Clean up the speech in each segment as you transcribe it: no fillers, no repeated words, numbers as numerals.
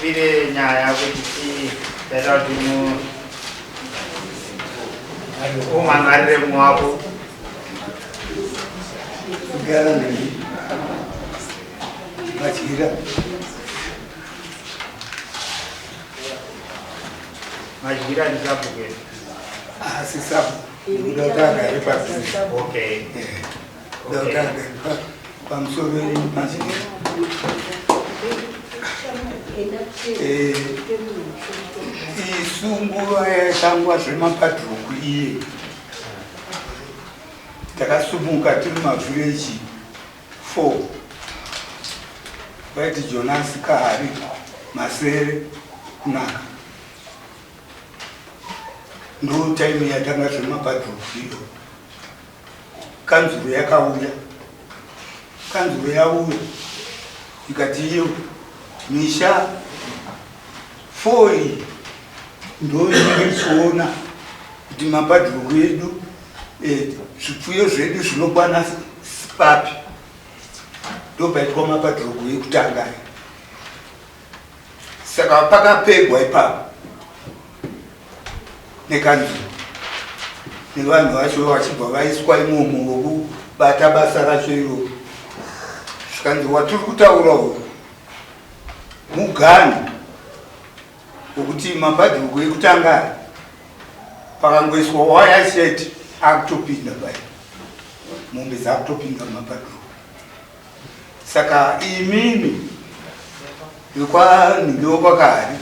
Mupire nyaya kuti chii chaita kuti mu umhan'arire mumwe wako. Kugara neni madyira. Madyira ndisabhuku here? Asi sabhuku ndikuda kuti agare padhuze. Okay. Kuda kuti agare pamusoro madyira. Eh, isu nguva yaitangwa zvemapadhuku iye takasumuka tiri mavhireji 4 vaiti Jonasi Kahari Masere kunaka ndo time yatanga zvemapadhuku iyo kanzuro yakauya kanzuro yauya ikati iyo misha 4 iyi ndo inenge ichiona kuti mapadhuku edu eh, zvipfuyo zvedu zvinokwana papi ndopaitwa mapadhuku ekutanga saka pakapegwa ipapo nekanzuro nevanhu vacho vachibva vaiswa imomo vokubata basa racho iroro zvikanzi watiri kutaura uyu muganhu wekuti mabhadhuko ekutanga pakangoiswa waya chete akutopinda pai mombe dzakutopinda mumabhadhuko saka imimi vekwanhingi wekwakahari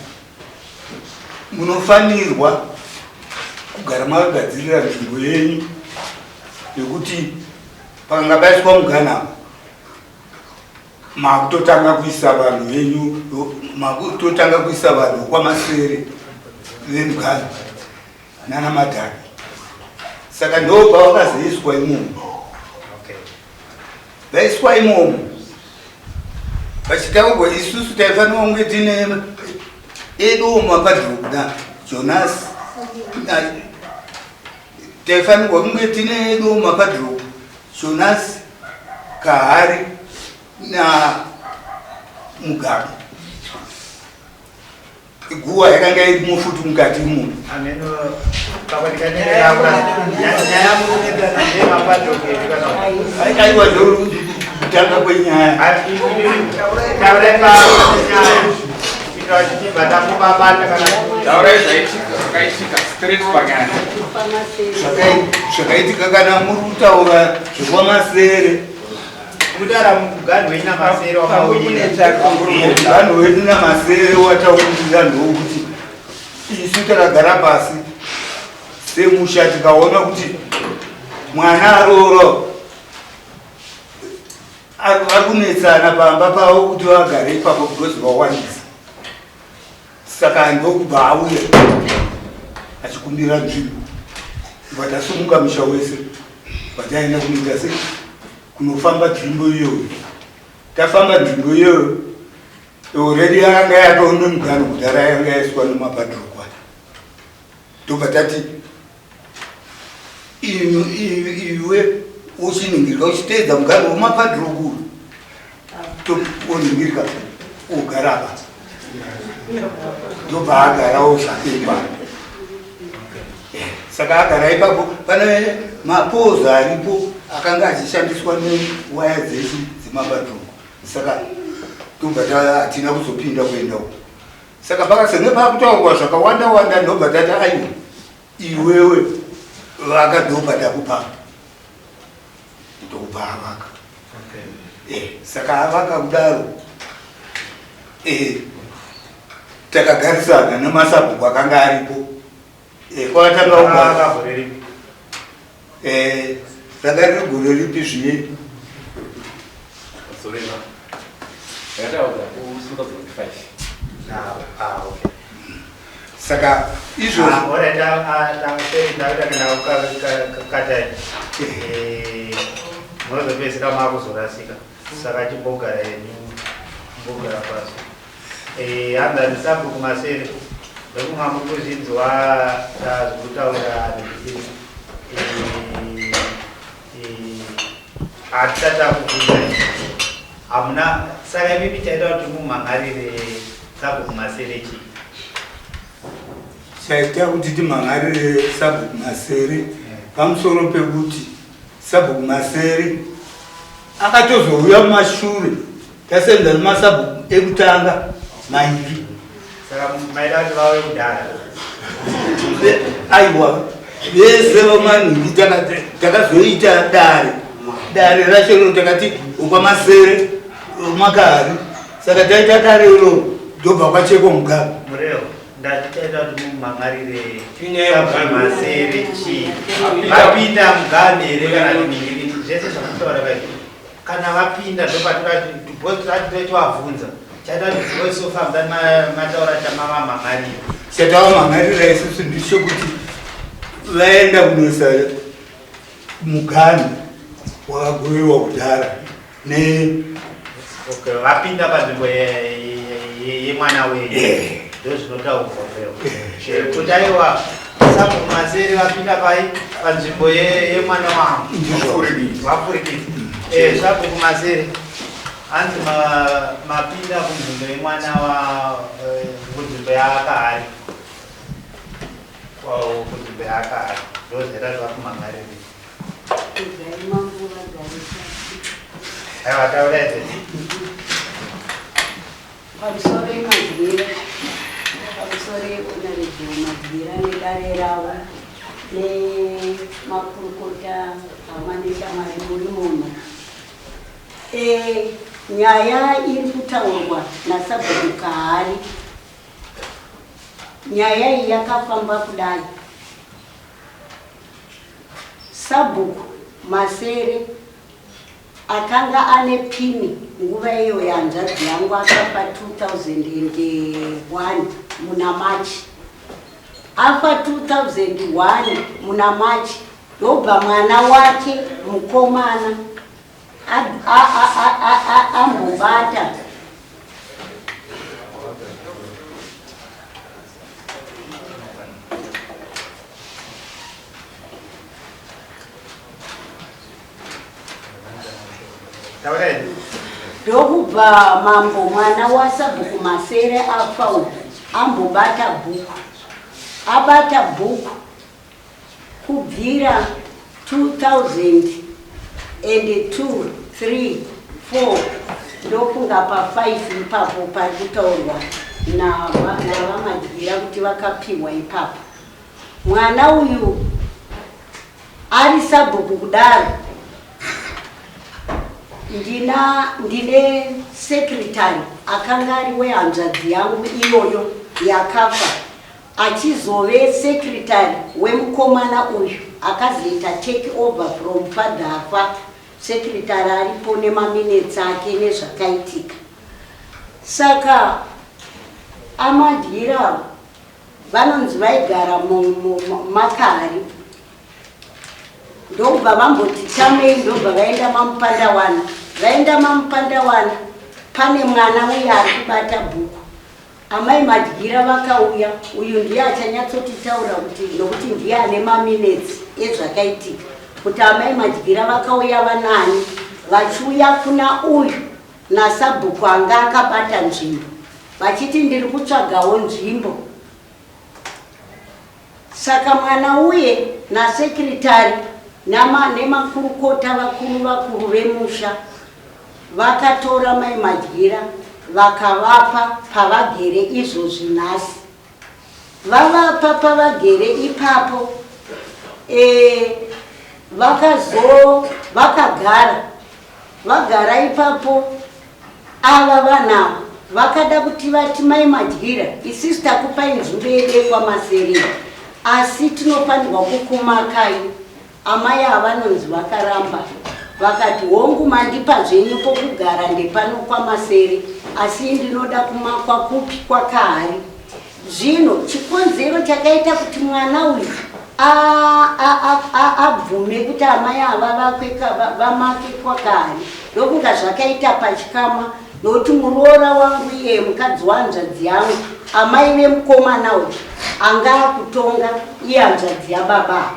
munofanirwa kugara makagadzirira nzvimbo yenyu yekuti pakanga paiswa muganama makutotanga kuisa vanhu venyu makutotanga kuisa vanhu kwamasere vemugano nana madhaka saka ndo pavakazoiswa imomo vaiswa imomo vachitaurwa isusu taifanira kunge tine edu mapadhuku na jonas taifanirwa kunge tine edu mapadhuku Jonas Kahari na Mugabe. Guwa yakanga irimo futi mukati imomo. Aiwa ndokutanga kwenyaya. Taurai zvaitika zvakaitika straight panyaya. Zvakaitika kana muri kutaura zvekwamasere. Kutaura muganhu wenyu namasere wamauyira. Muganhu wedu namasere wataurira ndokuti isu takagara pasi semusha tikaona kuti mwana aroora ari kunetsana pamba pavo kuti vagare ipapo because vawandisa saka ndokubva auya achikumbira nzvimbo bva tasumuka musha wese bva taenda kunoita se kunofamba nzvimbo iyoyo tafamba nzvimbo iyoyo already yakanga yatone mugano kudhara yanga yaiswa nemabhadhurukwa ndobva tati iwe uchiningirika uchiteedza mugano wemapadhuruku oningirika ogara apa ndobva agarawo zvake ipapo saka agara ipapo pane mapozo aripo akanga achishandiswa newaya dzese dzemapadhuruku saka tobva hatina kuzopinda kuenda uko saka pakazenge pakutaurwa zvakawanda wanda ndobva tati aiwa iwewe vaka ndobva takupa ndobva avaka eh, saka avaka kudaro eh, takagarisana nemasabhuku akanga aripo eh, kwakatanga eh, ranga riri gore ripi zviye saka izvozvo munozopedzisira makuzorasika saka chimbogara henyu mbogara pasi hanzi handisabhuku masere ndokunga muri kuzvinzwa zvekutaura nekuti hatisati takubvunza hamuna saka imimi chaita kuti mumhan'arire. Sabhuku Masere chii? Chaita kuti timhan'arire Sabhuku Masere pamusoro pekuti Sabhuku Masere akatozouya mumashure tasenza nemasabhuku ekutanga mairi. Saka maida kuti vauye kudhara? Aiwa, vese vamanhingi takazoita dare dare racho ro takati ukwamasere makari saka taita dare iro ndobva kwachekwa mugabe. Mureo, ndati chaita kuti mumhan'arire masere chii? Vapinda mugabe here kana kuti ningiri zvese zvamutaura kai kana vapinda ndopatirati totivabvunza chaita kuti voice of musati mataura chamavamhan'arira. Chatavamhan'arira isusu ndechekuti vaenda kunoisa muganhu wakagoverwa kudhara ne Okay, vapinda panzvimbo yemwana wenyu. Ndo zvinotaurwa mureo kuti aiwa, Sabhuku Masere vapinda pai panzvimbo yemwana wangu. Vapfurikidza. Sabhuku Masere, hanzi mapinda kunzvimbo yemwana wa kunzvimbo yaakahari, kunzvimbo yaakahari, ndo zvaita zvakumhan'ariri. Regai mambo vagare pasi. Aiwa, taurai zvenyu. Pamusoro yeMadyira, pamusoro yeHonorable Madyira nedare ravo nemakurukota, hama neshamwari muri muno. Nyaya iri kutaurwa naSabhuku Kahari, nyaya iyi yakafamba kudai. Sabhuku Masere akanga ane pini nguva iyo yanzvadzi yangu akafa 2001 muna March. Afa 2001 muna March, ndobva mwana wake mukomana ambobata Taurai. Ndokubva mambo mwana waSabhuku Masere afa uyu ambobata bhuku, abata bhuku kubvira 2002, 3, 4, ndofunga pa5 ipapo pari kutaurwa navaMadyira kuti vakapiwa ipapo. Mwana uyu ari sabhuku kudaro, ndine secretary akanga ari wehanzvadzi yangu iyoyo yakafa, achizove secretary wemukomana uyu akazoita take over from father afa. Secretary aripo nemaminutes ake nezvakaitika. Saka aMadyira vanonzi vaigara mumakari, ndobva vamboti tamei, ndobva vaenda maMupandawana. Vaenda maMupandawana, pane mwana uye ari kubata bhuku. Amai Madyira vakauya, uyu ndiye achanyatsotitaura kuti, nokuti ndiye ane maminutes ezvakaitika, kuti amai Madyira vakauya vanani vachiuya kuna uyu nasabhuku anga akabata nzvimbo, vachiti ndiri kutsvagawo nzvimbo. Saka mwana uye nasecretary nemakurukota vakuru vakuru vemusha vakatora mai Madyira vakavapa pavagere izvozvi nhasi. Vavapa pavagere ipapo, vakazo vakagara vagara ipapo. Ava vanhu ava vakada kuti vati, "Mai Madyira, isusu takupai nzvimbo yedu yekwaMaserei, asi tinofanirwa kukumakai." Amai ava vanonzi vakaramba, vakati, "Hongu, mandipa zvenyu pokugara ndepano kwaMasere, asi ndinoda kumakwa kupi? KwaKahari." Zvino chikonzero chakaita kuti mwana uyu abvume kuti amai ava vamake kwaKahari, ndokunga zvakaita pachikama, nokuti muroora wangu iye mukadzi wahanzvadzi yangu, amai vemukomana uyu anga akutonga iye hanzvadzi yababa.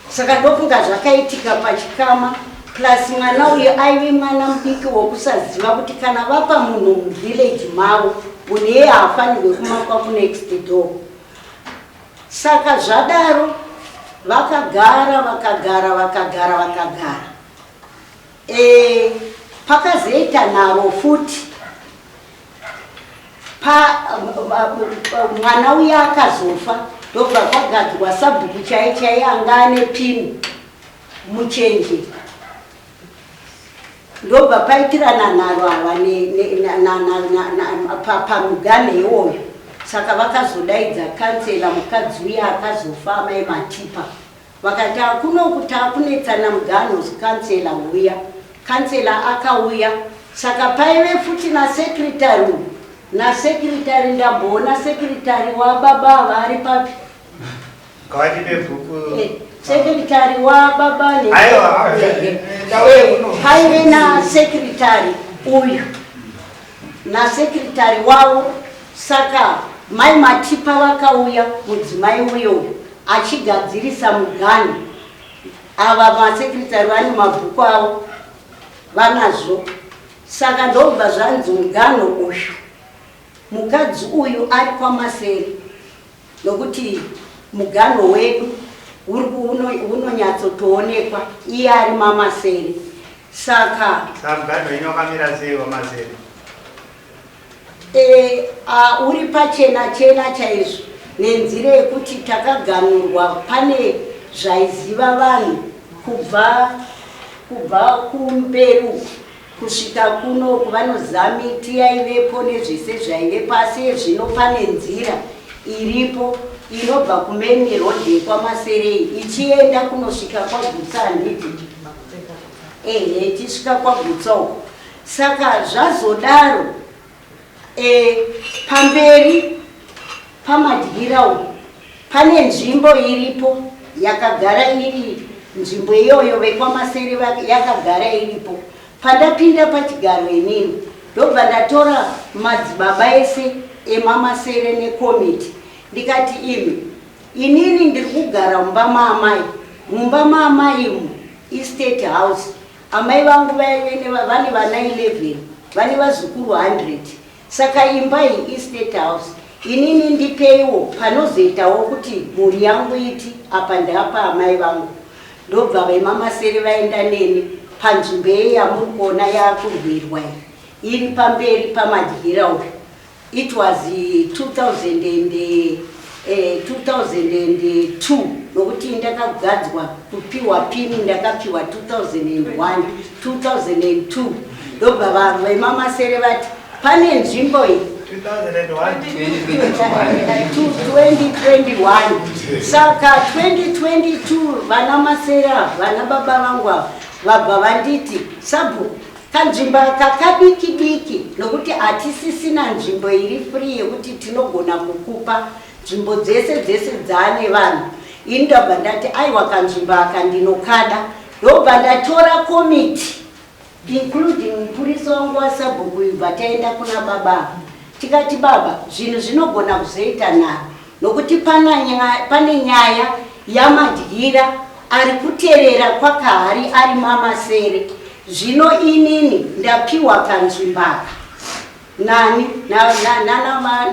Saka ndofunga zvakaitika pachikama, plus mwana uyu aive mwana mudiki wokusaziva kuti kana vapa munhu muvillage mavo. Munhu iyeye haafanirwe kumakwa kunext door. Saka zvadaro vakagara vakagara vakagara vakagara. E, pakazoita nharo futi pa mwana uya akazofa ndobva kwagadzwa sabhuku chai chai anga ane pini muchenje ndobva paitirana nharo ava pamuganhe iwoyo. Saka vakazodaidza kansela mukadzi uya akazofa amai Matipa vakati akunoku takunetsana muganho kansela uya. Kansela akauya saka paive futi nasekretary uyu nasekretary ndamboona sekretary wababa ava ari papi? Ngavatipe bhuku. Eh, sekretary wababa ne Aiwa, paive nasekretary uyu nasekretary wavo. Saka mai Matipa vakauya mudzimai uyo achigadzirisa muganhu. Ava masekretary vane mabhuku avo vanazvo. Saka ndobva zvanzi muganho uyu mukadzi uyu ari kwaMasere nokuti muganho wedu unonyatsotoonekwa iye ari maMasere. Saka Saka muganho wenyu wakamira sei waMasere? E, uri pachena chena chaizvo nenzira yekuti takaganurwa pane zvaiziva vanhu kubva kubva kumberi uku kusvika kuno uku vanoziva miti yaivepo nezvese zvaivepo, asi zvino pane nzira iripo inobva kumain road yekwaMaserei ichienda kunosvika kwaGutsa, handiti? Ehe, ichisvika kwaGutsa uko. Saka zvazodaro e, pamberi paMadyira uku pane nzvimbo iripo yakagara iri nzvimbo iyoyo vekwaMasere yakagara iripo. Pandapinda pachigaro inini ndobva ndatora madzibaba ese emaMasere nekomiti ndikati imi inini ndiri kugara mumba maamai, mumba maamai umu istate house. Amai vangu vaive vane vana 11 vane vazukuru 100 saka imba iyi istate house. Inini ndipeiwo panozoitawo kuti mhuri yangu iti apa ndapa amai vangu. Ndobva vemaMasere vaenda neni panzvimbo iyi yamuri kuona yakurwirwa iyi iri pamberi paMadyira uyu. It was 2000 and, 2002 nokuti ndakagadzwa kupiwa pini ndakapiwa 2001 2002 ndobva vemaMasere vati pane nzvimbo iyi 2021. Saka 2022 vana Masere ava vana baba vangu ava vabva vanditi sabhuku kanzvimbo aka kadiki diki nokuti hatisisina nzvimbo iri free yekuti tinogona kukupa nzvimbo dzese dzese dzaane vanhu. Ini ndabva ndati aiwa kanzvimbo aka ndinokada. Ndobva ndatora komiti including mupurisa wangu wasabhuku uyu bva taenda kuna baba tikati baba zvinhu zvinogona kuzoita nharo nokuti pane nyaya yaMadyira ari kuterera kwaKahari ari maMasere. Zvino inini ndapiwa kanzvimbo aka nani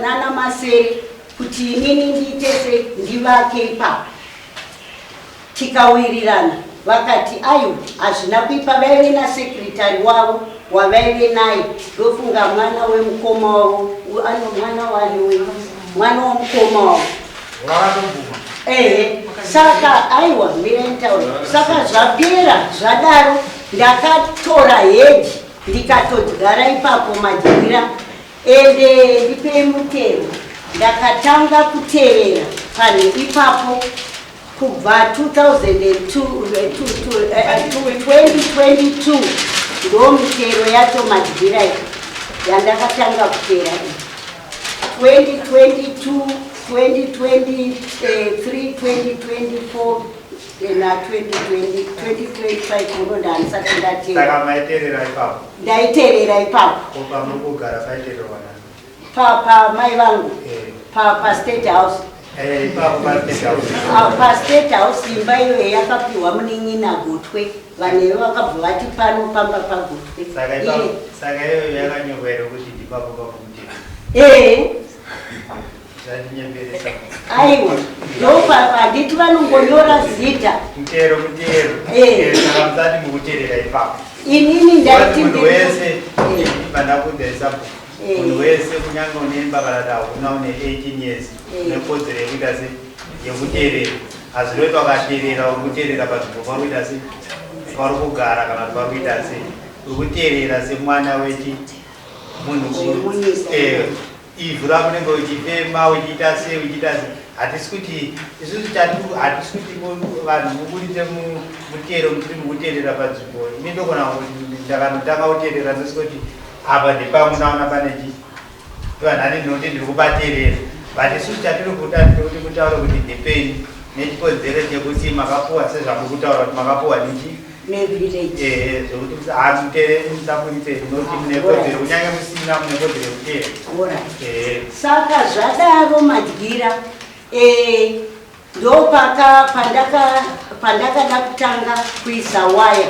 nana Masere kuti inini ndiite se ndivake ipapo. Tikawirirana vakati aiwa hazvina kuipa. Vaive nasekretary wavo wavaive naye ndofunga mwana wemukoma wavo ano mwana wani uyu mwana womukoma wavo. Ehe, saka aiwa mirai nditaure. Saka zvapera zvadaro ndakatora hedge ndikatodyara ipapo Madyira. Ende ndipei mutero ndakatanga kuterera panhu ipapo kubva 2002 2022 ndo mitero yacho Madyira iyi yandakatanga kutera iyi 2022 2023 2024 na 2020 2025 uno ndanisati ndatera. Saka maiterera ipapo? Ndaiterera ipapo. Ko pamuri kugara paitererwa nani? Pa mai vangu. Pa State House. Ipapo pa State House. Ah, pa State House imba iyoyo yakapiwa munin'ina Gotwe. Vanhu vakabva vati pano pamba paGotwe. Saka ipapo saka iyoyo yakanyorwa here kuti ndipapo pakumutero? Ee, aiwa, ndopa handiti vanongonyora zita. Mutero, mutero. Eh. Saka musati mukuterera ipapo. Inini ndaiti Munhu wese pandakuudza isapo, Eh. munhu wese, kunyange une kana kuti hauna, une 18 years, Eh. une kodzero yekuita se yekuterera. Hazviroti wakaterera, uri kuterera panzvimbo pari kuita se pari kugara kana kuti pari kuita se uri kuterera semwana wechi munhu. Zvemunyika. Eh, ivhu ramunenge uchifema, uchiita sei, uchiita sei. Hatisi kuti isusu hatisi kuti vanhu muburitse mutero muchiri mukuterera panzvimbo. Ini ndogona kuti ndakanotanga kuterera, ndosika kuti apa ndepamunaona pane chi vanhani, ndinoti ndiri kubaterera, but isusu chatiri kuda ndekuti mutaure kuti ndepenyu nechikonzero chekuti makapuwa, sezvamuri kutaura kuti makapuwa nechi Nevillage. Zvekuti hamutereri, musaburitse, noti mune kodzero, kunyange musina, mune kodzero yekutera. Alright. Saka zvadaro, Madyira, ndopaka pandakada kutanga kuisa waya.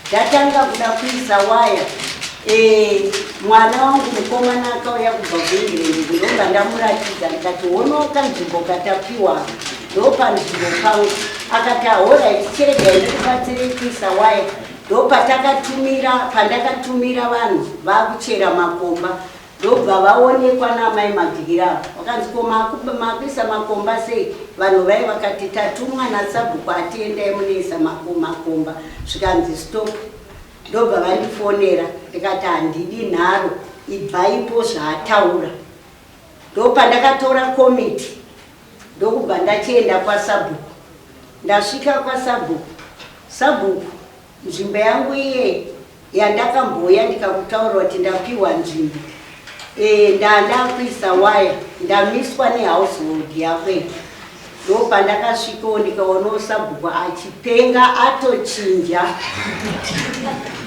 Ndatanga kuda kuisa waya, mwana wangu mukomana akauya kubva kuEngland, ndobva ndamuratidza, ndikati, "Hono kanzvimbo katapiwa, ndopanzvimbo pangu." Akati, "Alright, chiregai ndikubatsirei kuisa waya." Ndopatakatumira, pandakatumira vanhu vakuchera makomba, ndobva vaonekwa namai Madyira ava. Vakanzi, "Ko makuisa makomba sei?" Vanhu vai vakati, "Tatumwa nasabhuku, atiendai munoisa makomba." Zvikanzi, "Stop." Ndobva vandifonera, ndikati, "Handidi nharo, ibvaipo zvaataura." Ndopandakatora komiti, ndokubva ndachienda kwasabhuku. Ndasvika kwasabhuku, "Sabhuku, nzvimbo yangu iye yandakamboya ndikakutaura kuti ndapiwa nzvimbo, ndandakuisa waya, ndamiswa nehousehold yako iyi." Ndopandakasvikawo, ndikaonawo sabhuku achipenga, atochinja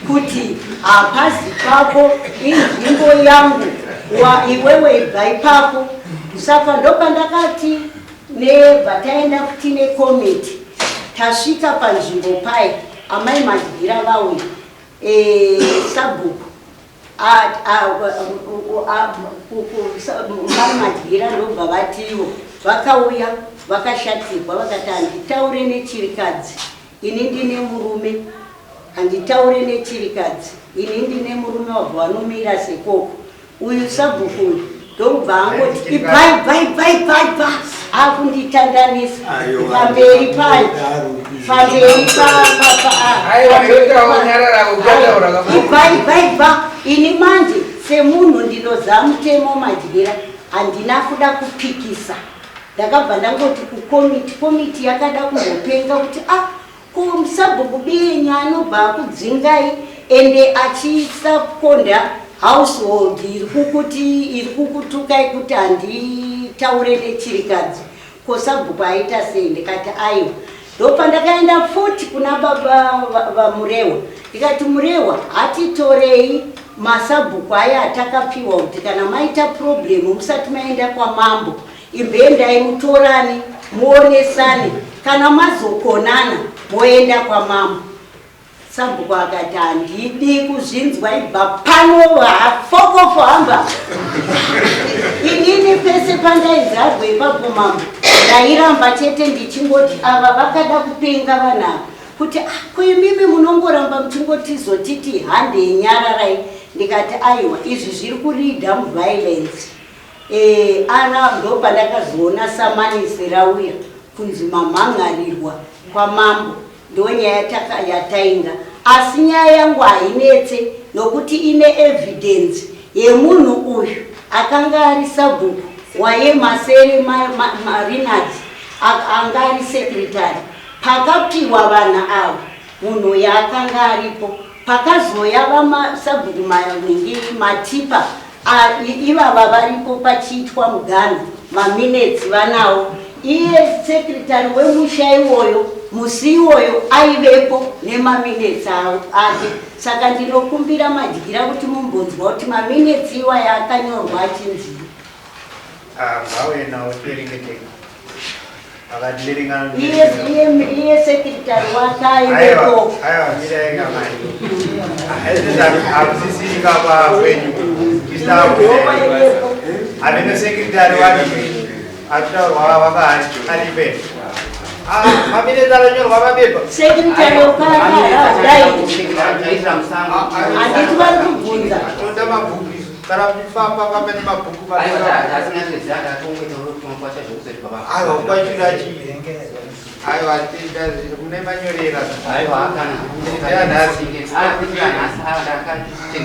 kuti, "Hapazi pako, inzvimbo yangu, wa iwewe ibva ipapo." Saka ndopandakati nebva taenda kuti nekomiti. Tasvika panzvimbo pai, amai Madyira vauya, sabhuku mai Madyira ndobva vatiwo vakauya vakashatirwa, vakati, "Handitaure nechirikadzi, ini ndine murume. Handitaure nechirikadzi, ini ndine murume." Wabva vanomira sekoko uyu sabhuku uyu, ndobva angoti, "Ibvai, bvai, bvai, bvai, bva." Akunditandanisa pamberi payo, pamberi. Aiwa, ndotaura, uchataura ka. "Ibvai, bvai, bva." Ini manje semunhu ndinoziva mutemo, Madyira, handina kuda kupikisa. Ndakabva ndangoti kukomiti. Komiti yakada kumbopenga kuti, "Ah, ko musabhuku biyenyu anobva akudzingai, ende achisakonda household iri kukuti, iri kukutukai kuti handitaure nechirikadzi, ko sabhuku aita sei?" Ndikati, "Aiwa." Ndopandakaenda futi kuna baba vaMurehwa, ndikati, "Murehwa, hatitorei masabhuku aya atakapiwa kuti kana maita problem, musati maenda kwamambo, imboendai mutorane, muonesane. Kana mazokonana, moenda kwamambo." Sabhuku akati, "Handidi kuzvinzwa, ibva pano, hafokofo, hamba." Inini pese pandaizarwa ipapo, mambo, ndairamba chete ndichingoti ava vakada kupenga vanhu ava, kuti, "Ah, kuimimi munongoramba muchingotizotiti handei, nyararai." Ndikati, "Aiwa, izvi zviri kuleada muviolence." Ara ndopandakazoona samanisi rauya kunzi mamhangarirwa kwamambo. Ndonyaya yatainga, asi nyaya yangu hainetse nokuti ine evidence yemunhu uyu akanga ari sabhuku waye Masere Marinard, anga ari secretary pakapiwa vanhu ava. Munhu uyu akanga aripo pakazoya vamasabhuku maningi Matipa, ivava varipo pachiitwa muganhu, maminutes vanawo. Iye secretary wemusha iwoyo musi iwoyo aivepo nemaminutes ake. Saka ndinokumbira, Madyira, kuti mumbonzwa kuti maminutes iwaya akanyorwa achinzii. Ngauye nawo tiverenge tega. Akativerenga. Iye secretary wake aivepo. Aiwa, mirai kamai. Hakusisika kwenyu. Ndokwaivepo. Hameno secretary wani akutaurwa vanga aripe. Ah, maminutes anonyorwa pabepa. Secretary wekwaakadai handiti vari kubvunza. Toda mabhuku isu. Kana muchifamba famba nemabhuku Aiwa, kwachira chii? Aiwa, mune manyorera.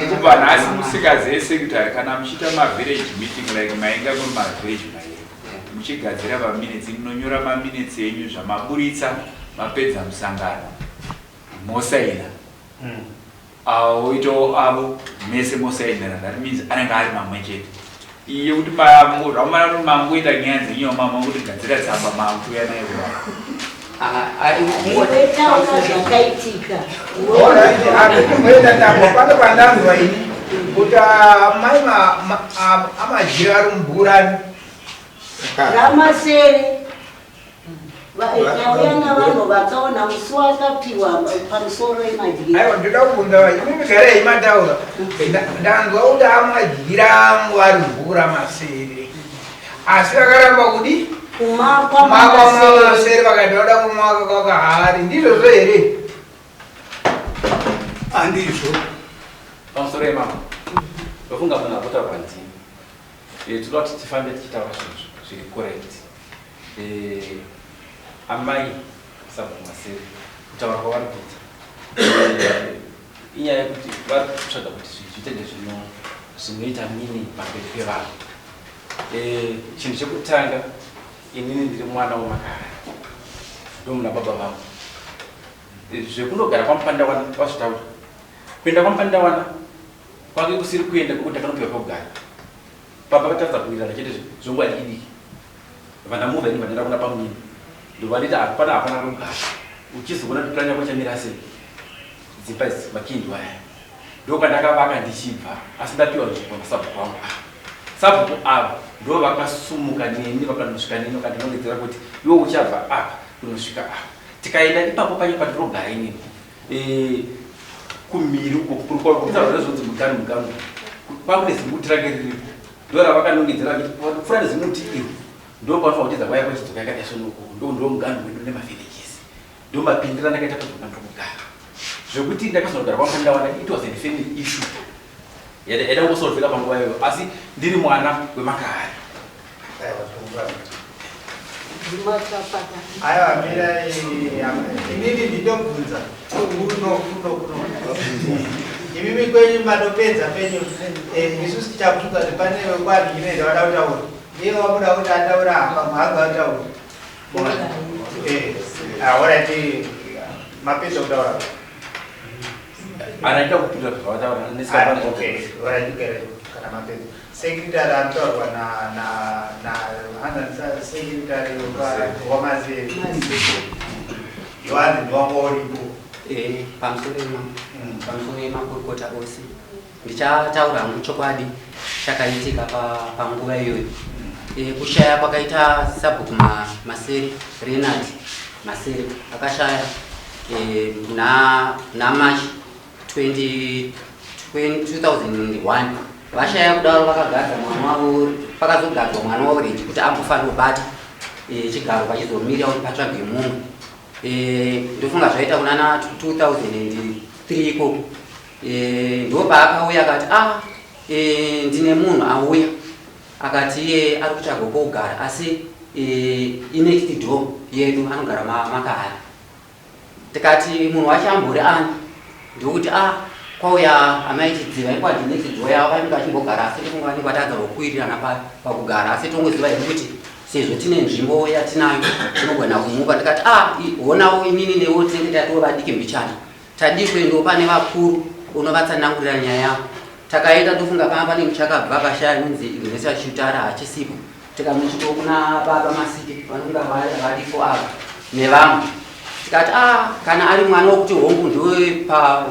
Kubva nhasi musikazive secretary kana muchiita mavillage meeting like mainga muri mavillage mairi muchigadzira maminutes munonyora maminutes enyu zvamaburitsa mapedza musangano mosaina avo oitawo avo mese mosainira that means anenge ari mamwe chete iyi yekuti zvamana kuti mangoita nyaya dzenyu mama kuti gadzira tsamba makuuya nayo Iwe taura zvakaitika. Alright, ndambo pano pandanzwa ini kuti amai amajira ari mubhurani. Ramasere tauya navanhu vakaona musi wakapiwa pamusoro emadyira. Aiwa, ndoda kubvunza imimi garai mataura. Ndanzwa kuti amadyira angu ari mubhura masere, asi vakaramba kudi Kumakwa makwa mamasere. Masere vakati vada kumaka kwakahari, ndizvozvo here? Handizvo. Pamusoro yemama, ndofunga munhu akutaurwa ndini. Tinoda kuti tifambe tichitaura zvinhu zviri correct. Amai sabhuku Masere, kutaura kwavari kuita inyaya yekuti vari kutsvaga kuti zvinhu zviite zvinoita mini pamberi pevanhu. Chinhu chekutanga, inini ndiri mwana wemakara, ndomuna baba vangu. Zvekunogara kwaMupandawana wazvitaura, kuenda kwaMupandawana kwange kusiri kuenda kwekuti ndakanopiwa pekugara. Baba vatadza kuwirirana chete zvenguva diki diki, vandamuvha ini vandaenda kuna pamunini, ndovandiita hapana hapana pekugara. Uchizoona kuti plan yako chamira sei, dzimba idzi makindwa aya ndokwandakavaka ndichibva, asi ndapiwa nzvimbo nasabhuku wangu. Ava sabhuku ava ndo vakasumuka neni, vakanosvika neni, vakandinongedzera kuti iwe uchabva apa kunosvika apa. Tikaenda ipapo pacho pandinogara inini, kumhiri uko kutaura zvonzi mugano mugano kwakune zimuti rake riripo, ndo ravakanongedzera vachiti pfuura nezimuti iro ndo panofanira kutedza kwaya kwachidzoka yakadai sonoko, ndo mugano wedu nemavillages, ndo mapindira ndakaita padzoka ndokugara. Zvekuti ndakazonogara kwaMupandawana, it was a family issue yaida kungosolveka panguva iyoyo, asi ndiri mwana wemakare. Aiwa, mira, inini ndinobvunza kuno kuno kuno. Imimi kwenyu matopedza penyu, isusu tichabvunza kuti pane wekwadine vada kutaura. Ndiye wamuda kuti ataura apa mhaga ataura. Alright, mapedza kutaura. Anaita kupindura zvavataura. Ah, okay, alright, kana mapedza. Secretary anotaurwa na na na hanzi secretary waMazeri. Yohani ndiwanga uripo. Pamusoro pamusoro yemakurukota ose, ndichataura hangu chokwadi chakaitika panguva iyoyo. Kushaya kwakaita sabhuku Masere, Renard Masere, akashaya muna March 20 2001. Vashaya kudaro, vakagadza mwana wavo, pakazogadzwa mwana wavo Reji kuti ambofanira kubata chigaro pachizomirira kuti patsvagwe mumwe. Ndofunga zvaita kunana 2003 ikoko. Ndo paakauya akati, ah, ndine munhu auya akati iye ari kutsvaga kwokugara, asi inext door yedu, anogara makahari. Tikati munhu wacho ambori ani? Ndokuti, ah, kwauya amai Chidziva ikwadi next door yavo, vainge vachimbogara, asi ndofunga vanenge vatadza kuwirirana pakugara, asi tongoziva hedu kuti sezvo tine nzvimbo yatinayo tinogona kumupa. Ndikati, ah, honawo inini newo tinenge tatova vadiki mbichana, tadii kuendawo pane vakuru unovatsanangurira nyaya yavo. Takaenda, ndofunga panga pane muchakabva akashaya anonzi Ignatius Chutara, hachisipo. Tikanosvikawo kuna baba Masike vanonga varipo ava nevamwe. Tikati, ah, kana ari mwana wokuti hongu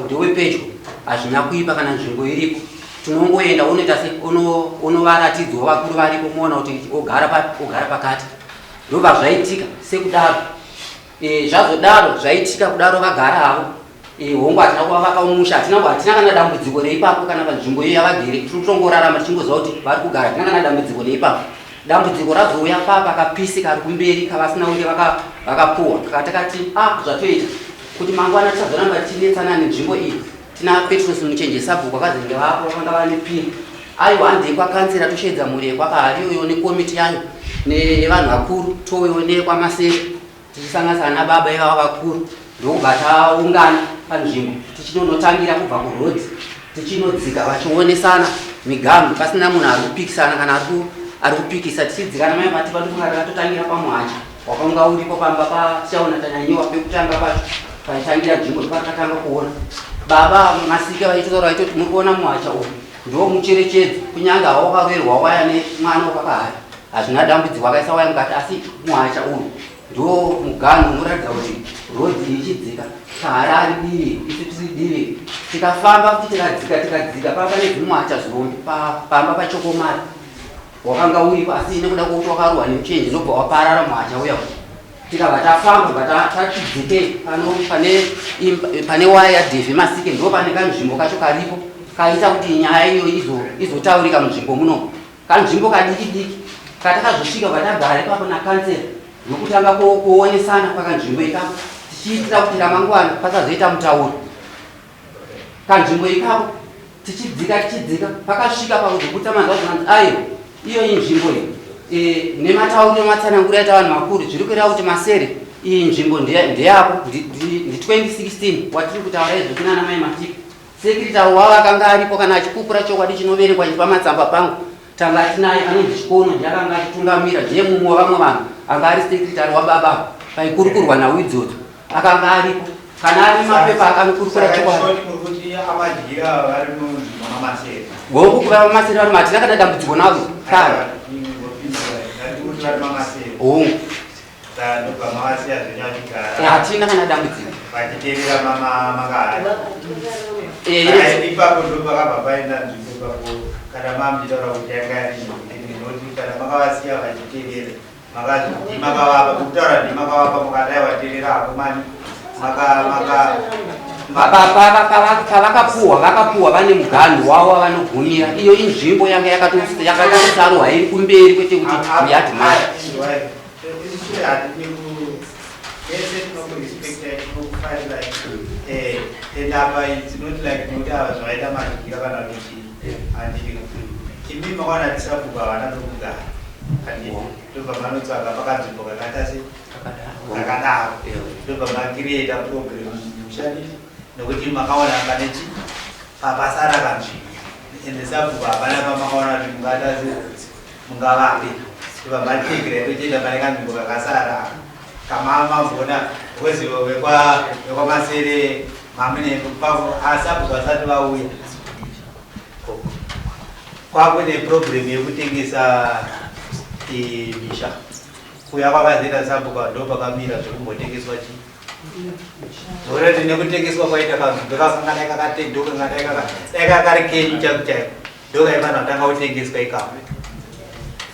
ndewepedyo, hazvina kuipa, kana nzvimbo iripo tinongoenda unoita se unovaratidzwa vakuru varipo, muona kuti ogara pakati. Ndobva zvaitika sekudaro. Zvazodaro zvaitika kudaro, vagara havo. Eh, hongu hatina kuvavaka musha, hatina hatina kana dambudziko reipapo kana panzvimbo iyo yavagere. Tiri kutongorarama tichingoziva kuti vari kugara, hatina kana dambudziko neipapo. Dambudziko razouya papa kapisi kari kumberi kavasina kunge vakapuwa. Katakati ah, zvatoita kuti mangwana tisazoramba tichinetsana nenzvimbo iyi. Tina Petros Muchenje sabhuku akazenge vapo vakanga vane pini. Aiwa, handei kwakansera tosheedza mhuri yekwakahari iyoyo nekomiti yayo nevanhu vakuru, touyewo nekwamasere tichisanganisa ana baba ivava vakuru, ndokubva taungana panzvimbo tichinonotangira kubva kurodhi tichinodzika vachionesana miganhu pasina munhu ari kupikisana kana ari kupikisa. Tichidzikana mai vati vandofunga takatotangira pamuhacha wakanga uripo pamba patichaona tanyanyiwa pekutanga pacho paitangira nzvimbo patakatanga kuona baba Masike vaitotaura vaitoti muri kuona muhacha uyu ndo mucherechedzo, kunyange hawo wakaroerwa waya nemwana wepakahari hazvina dambudziko, akaisa waya mukati, asi muhacha uyu ndo muganhu unoratidza kuti rodhi ichidzika kahari ari divi, isu tiri divi. Tikafamba kuti tikadzika tikadzika pamba nezvimuhacha zvirombe pamba pachokomari wakanga uripo, asi nekuda kwekuti wakarohwa nemuchenje ndobva waparara muhacha uya. Tikabva tafamba bva tatidzikei pano pane pane waya yaDhevhi Masike, ndo pane kanzvimbo kacho karipo kaita kuti nyaya iyo izotaurika munzvimbo muno, kanzvimbo kadiki diki katakazosvika vatagara ipapo nakansera nokutanga kuonesana pakanzvimbo ikako, tichiitira kuti ramangwana pasazoita mutauro. Kanzvimbo ikako tichidzika tichidzika pakasvika pakuzobutsa manzwa zvinanzi aiwa, iyo inzvimbo iyi e, nematauro nematsananguro aita vanhu vakuru zviri kureva kuti Masere, iyi nzvimbo ndeyako. Ndi 2016 watiri kutaura izvo kunana mai Matika, secretary wavo akanga aripo kana achipupura chokwadi chinoverengwa chiri pamatsamba pangu. Tanga tinaye anonzi Chikono, ndiye akanga achitungamira, ndiye mumwe wavamwe vanhu anga ari secretary wababa paikurukurwa nhau idzodzo, akanga aripo kana ari mapepa akanokurukura chokwadi. Goku kuva Masere vari matina kana dambudziko navo kare. Hongu, hatina kana dambudziko. Vachiteerera makahari ipapo ndo pakabva paenda nzvimbo ipapo. Kana mamuchitaura kuti yanga iri noti kana makavasiya vachiteerera, ndimakavapa kutaura, ndimakavapa mukadai vateerera hapo mani. Pavakapuhwa, vakapuhwa vane muganhu wavo wavanogumira. Iyo inzvimbo yanga yakatosarwa iri kumberi, kwete kuti muyadhi mari. Ese tinokurespecta, tinokufarirai, and apa it's not like nokuti ava zvavaita madyira kana kuti handika. Imi makaona tisabhuku havana pekugara, handiti? Ndobva manotsvaga pakanzvimbo kakaita se kakadaro, ndobva macreata problem mushandisi nokuti makaona pane chi papasara kanzvimbo, ende sabhuku hapana pamakaona kuti mungata se mungavape. Ndobva mategera tochienda pane kanzvimbo kakasara kamamavona because vekwaMasere mamune asabhuku vasati vauya kwakune problem yekutengesa misha. Kuya kwakazoita sabhuku ndo pakamira zvekumbotengeswa chi zorati nekutengeswa kwaita kanzvimbo kakangadai kakatendokadai kakari kenyu chaiko chaiko, ndokaifanira kutanga kutengeswa ikako,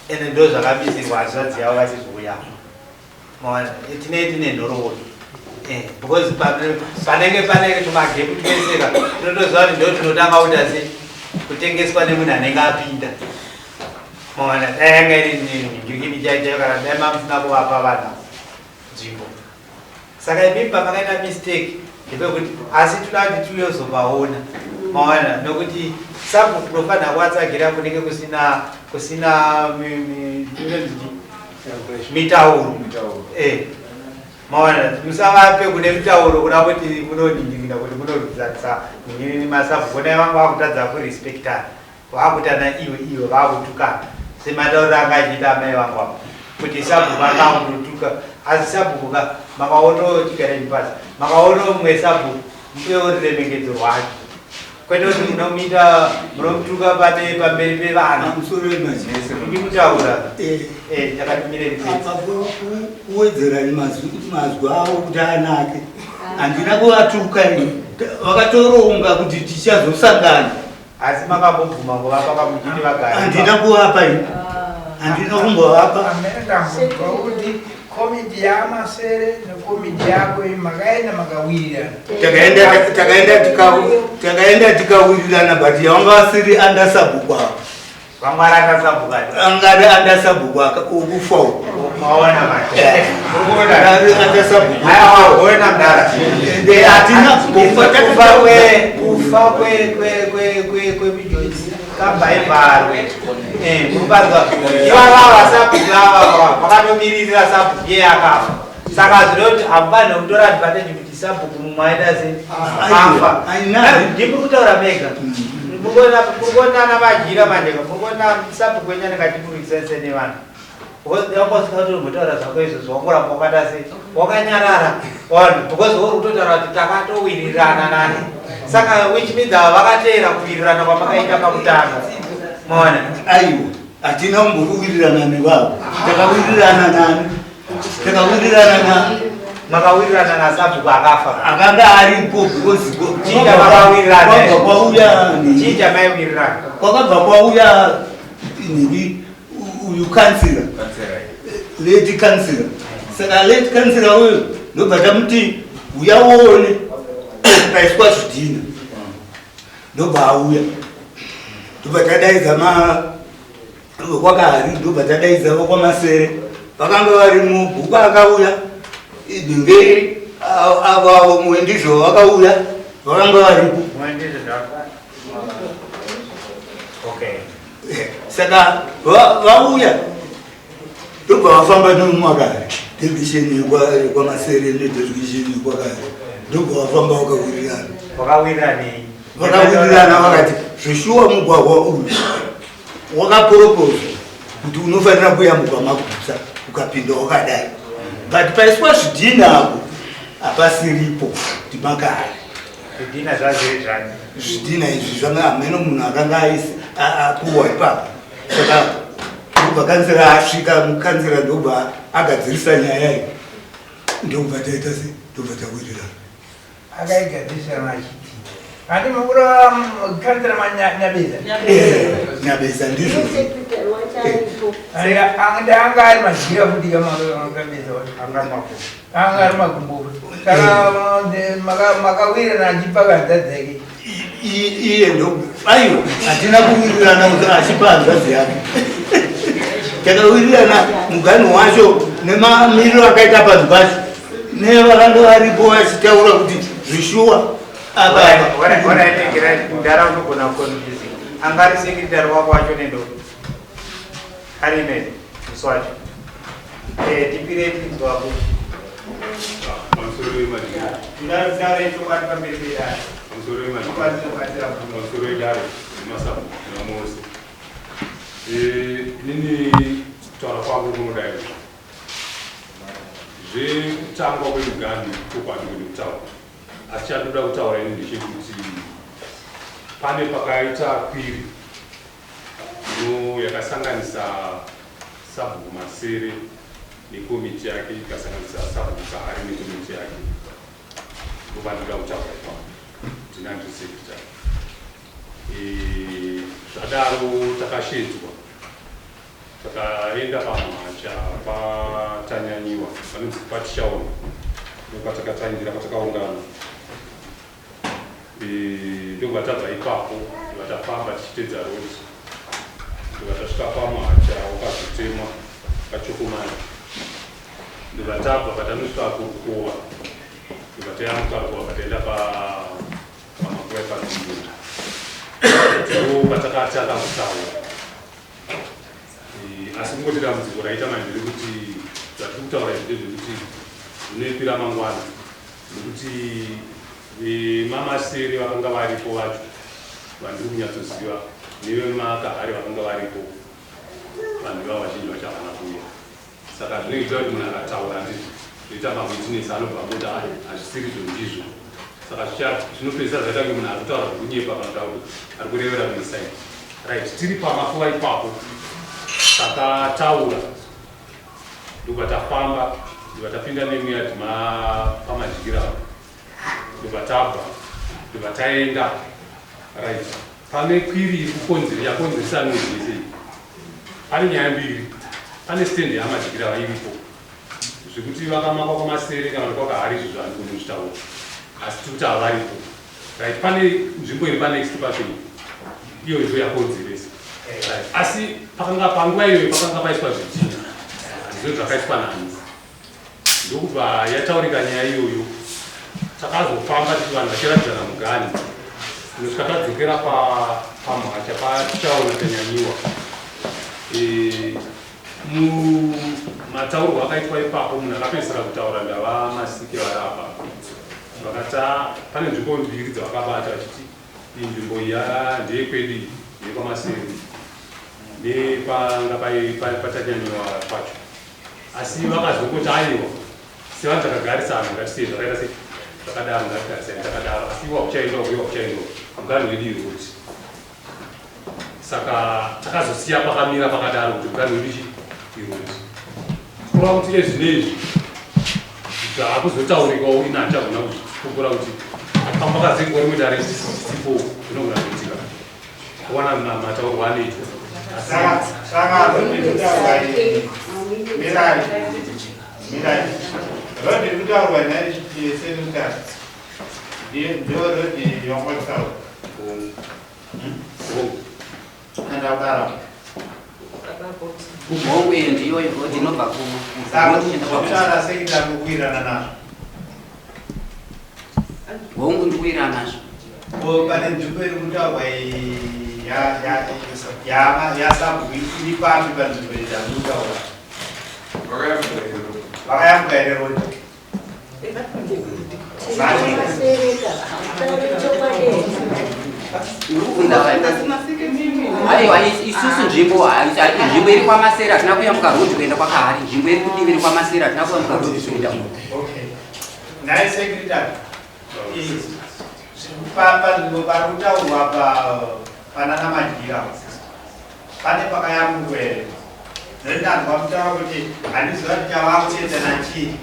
ende ndo zvakamisirwa hanzvadzi yavo vachizouya. Maona, tine nhoroondo, because panenge pane tumagepu tweseka tinotoziva kuti ndo tinotanga kuita se kutengeswa nemunhu anenge apinda. Maona, dai yanga iri nhingirikini chaiyo chaiyo, kana dai mamusina kuvapa vana nzvimbo. Saka imimi pamakaita mistake ndepekuti asi toda kuti tiuyozovaona. Maona, nokuti sabhuku tinofanira kuvatsagira kunenge kusina inonzi mitauro. Maona, musavape kune mitauro kuda kuti munoningirina kuti munorwizanisa nhingirini masabhuku. Onai vanga vakutadza kurespectana, vakutana iwe iwe, vakutukana sematauriro anga achiita amai vangu avo kuti sabhuku anga akutotuka. Asi sabhuku ka makaono chigareni pasi, makaono mumwe sabhuku, mupewo ruremekedzo rwake, kwete kuti munomuita munomutuka pane pamberi pevanhu. Pamusoro wemazwi. Imi kutaura takatumire. Apa kuwedzera mazwi mazwi avo kuti anake, handina kuvatuka ini. Vakatoronga kuti tichazosangana. Asi makambobvuma kuvapa kamuchiti vagare? Handina kuvapa ini, handina kumbovapa. Amene ndambonzwa kuti komiti Komiti yamasere nekomiti yako makaenda makawirirana. Takaenda takaenda tikaenda tikawirirana, but yavanga vasiri under sabhuku ava. Vamwe vari under sabhuku ati. Anga ari under sabhuku okufa uku. Maona manje. Ari under sabhuku. Aiwa, waona mdara. Ende hatina kufa. Kufa kwe kufa kwe kwe kwe kwe kwe mijoisi kamba ivharwe. Eh, murikwanzwa. Ivava vasabhuku ava vakatomiririra sabhuku iye akafa. Saka zvinoti hamufaniri kutora advantage kuti sabhuku mumwe aita se afa. Ndimi kutaura mega. Murikuona ana Madyira manje, murikuona sabhuku wenyu anenge achikurwisese nevanhu. Because wanga usina kutombotaura zvako izvozvo, wangoramba wakata sei, wakanyarara vanhu, because uri kutotaura kuti takatowirirana nani. Saka which means ava vakateera kuwirirana kwamakaita pakutanga. Maona? Aiwa, hatina kumbowirirana nevavo. Takawirirana nani? Takawirirana na Makawirirana nasabhuku akafa. Akanga aripo because Chinja makawirirana. kwabva kwauya nhingi. Chinja maiwirirana. Kwakabva kwauya nhingi, uyu kansira, late kansira. Saka late kansira uyu ndobva tamuti uya uone paiswa zvidhina, ndobva auya, ndobva tadaidza ma vekwaKahari, ndobva tadaidza vekwaMasere vakanga vari mubhuku, akauya nhingi avo Mwendizvo vakauya, vakanga varipo. Mwendizvo ndaka. Okay. Saka vauya ndobva vafamba nemumakare, delegation yekwaMasere nedelegation yekwaKahari, ndobva vafamba vakawirirana. Vakawirirana. Vakawirirana vakati zveshuwa mugwagwa uyu wakaproposwa kuti unofanira kuyambuka Magutsa ukapinda wakadai, but paiswa zvidhina apo hapasiripo kuti makare. Zvidhina zvazviri zvani? Zvidhina izvi zvanga hameno munhu akanga apuwa ipapo. Saka ndobva kansera asvika, mukansera ndobva agadzirisa nyaya iyi, ndobva taita se ndobva tawirirana. Akaigadzirisa machiti handi mukura kansera Manyabeza. Nyabeza, ndizvo. Secretary wacho aripo. Anga ari Madyira futi kamakabeza wacho. Anga makumbo. Anga ari makumbo. Saka makawirirana achipa hanzvadzi dzake? Iye ndo aiwa, hatina kuwirirana kuti achipa hanzvadzi yake. Takawirirana muganhu wacho nemamiriro akaita panhu pacho nevakanga varipo vachitaura kuti zvishuwa apa. Wanaendekera ndara unogona kuconfuse. Anga ari secretary wako wacho nendo. Ari email musi wacho. Eh, tipire tinzwa wako. Pamusoro wemadhiri. Ndara chokwadi pamberi pedare. Pamusoro wemadhiri. Chokwadi chinobatsira munhu. Pamusoro wedare nemasabhuku nevamwe vose. Inini kutaura kwangu kunodai zvekutangwa kwemiganhu chokwadi kwete kutaura, asi chandoda kutaura ini ndechekuti pane pakaita kwiri ino yakasanganisa sabhuku Masere nekomiti yake, ikasanganisa sabhuku Kahari nekomiti yake. Ndovandoda kutaura ipapo ndinandiri secretary. Zvadaro takashedzwa, takaenda pamuhacha paTanyanyiwa panonzi paTichaona, ndokwatakatangira kwatakaungana. Ndobva tabva ipapo, ndobva tafamba tichitedza road, ndobva tasvika pamuhacha wakazotemwa paChokomani, ndobva tabva patanosvika kuRukova, ndobva tayambuka Rukova, pataenda pamakuva epaZimbunda, ndo patakatanga kutaura. Asi kungoti dambudziko raita manje rekuti zvatiri kutaura izvi ndezvekuti zvinoipira mangwana, nekuti vemaMasere vakanga varipo vacho vandiri kunyatsoziva nevemakahari vakanga varipo, vanhu ivavo vazhinji vacho havana kuuya. Saka zvinoita kuti munhu akataura ndizvo zvoita mawitness anobva angoti, "Ai, hazvisirizvo, ndizvo." Saka zvinopedzisa zvaita kunge munhu ari kutaura zvekunyepa kana kuti ari kurevera rimwe side. Right, tiri pamakuva ipapo takataura, ndobva tafamba, ndobva tapinda nemuyadhi paMadyira, ndobva tabva, ndobva taenda. Right, pane kwiri iri kukonzera yakonzeresa noise yese iyi. Pane nyaya mbiri. Pane stand yaMadyira iripo. Zvekuti vakamakwa kwaMasere kana kuti kwaKahari izvo zvaandigoni kuzvitaura asi tiri kuti havaripo. Right, pane nzvimbo iri panext pacho iyi iyo ndiyo yakonzeresa. Right, asi pakanga panguva iyoyo pakanga paiswa zvidhina handizivi zvakaiswa nani ndokubva yataurika nyaya iyoyo takazofamba titi vanhu vachiratidzana muganhu kunosvika tadzokera pamhacha patichaona tanyanyiwa e, Mumataurwo akaitwa ipapo munhu akapedzisira kutaura ndava Masike vari apa vakati ah, pane nzvimbo mbiri dzavakabata vachiti iyi nzvimbo iyi ah, ndeyekwedu iyi ndeyekwaMasere nepanga patanyanyiwa pacho asi vakazongoti aiwa sevanhu takagarisana ngatisei zvakaita sei zvakadaro ngatigarisane takadaro asi iwa kuchaendwa uye wakuchaendwa muganhu wedu iroti Saka takazosiya pakamira pakadaro kuti muganhu wedu chi iroti. Kureva kuti ezvinezvi zvaakuzotaurikawo ini handichagona kuzvipupura kuti pamba pakazoitwa rimwe dare tisipo zvinogona kuitika. Kuwana mataurwa anoitwa. Saka mirai mirai rodhi iri kutaurwa nhai senuta ndiyo rodhi yongotaura. Kumhongo iyo ndiyo road inobva kuara sei ndakuwirirana nazvo hongu ndikuwirirana nazvo ko pane nzvimbo iri kutaurwa yasabhu iri papi panzvimbo iyi dzamukutaura vakayambuka here road Aiwa isusu nzvimbo nzvimbo iri kwaMasere hatina kuyambuka road kuenda kwaKahari nzvimbo iri kudivi iri kwaMasere hatina kuyambuka road kuenda Okay. Nhai secretary. Panzvimbo pari kutaurwa panana Madyira. Pane pakayamburwa here? Nekuti ndanzwa mutaura kuti handiziva kuti chavakuchedzana chii.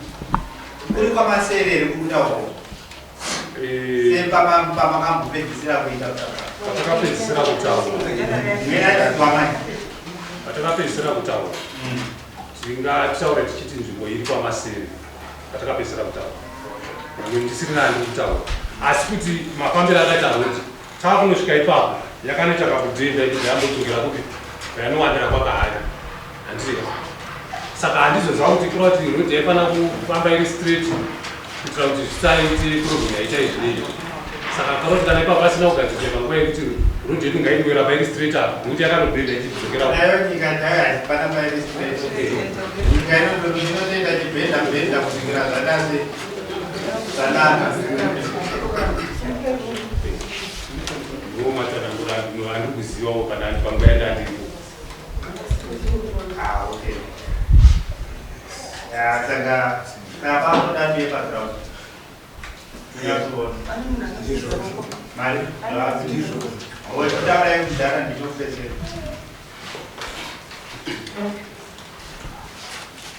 Kuri kwamasere here kuri kutaurwa? Sepamakambopedzisira kuita kutaura. Patakapedzisira kutaura. Patakapedzisira kutaura. Tingataure tichiti nzvimbo iri kwamasere. Patakapedzisira kutaura. Ndisiri nani kutaura. Asi kuti mafambiro akaita rodi Takunosvika ipapo yakanoita kakudhenda ichibva yambodzokera kupi kwayanowandira kwakahari handiti saka handizoziva kuti kureva kuti road yaifanira kufamba iri straight kuitira kuti zvisaite problem yaita izvineyi saka kureva kuti kana ipapo pasina kugadzirisa panguva yekuti road yedu ngaingoiramba iri straight apa nekuti yakanobhenda ichidzokera nayo nyika chayo haipana pairi straight nyika inotoita chibhenda bhenda kusvikira zvadase zvanaka Ndiwo matsananguro andiri kuzivawo kana panguva yandandiripo. Ah, okay. Yeah, saka saka pakuda ndiye paground. Nyatsoona. Mari? Ndizvo. Owe kutaura yekudhara ndinopedzera.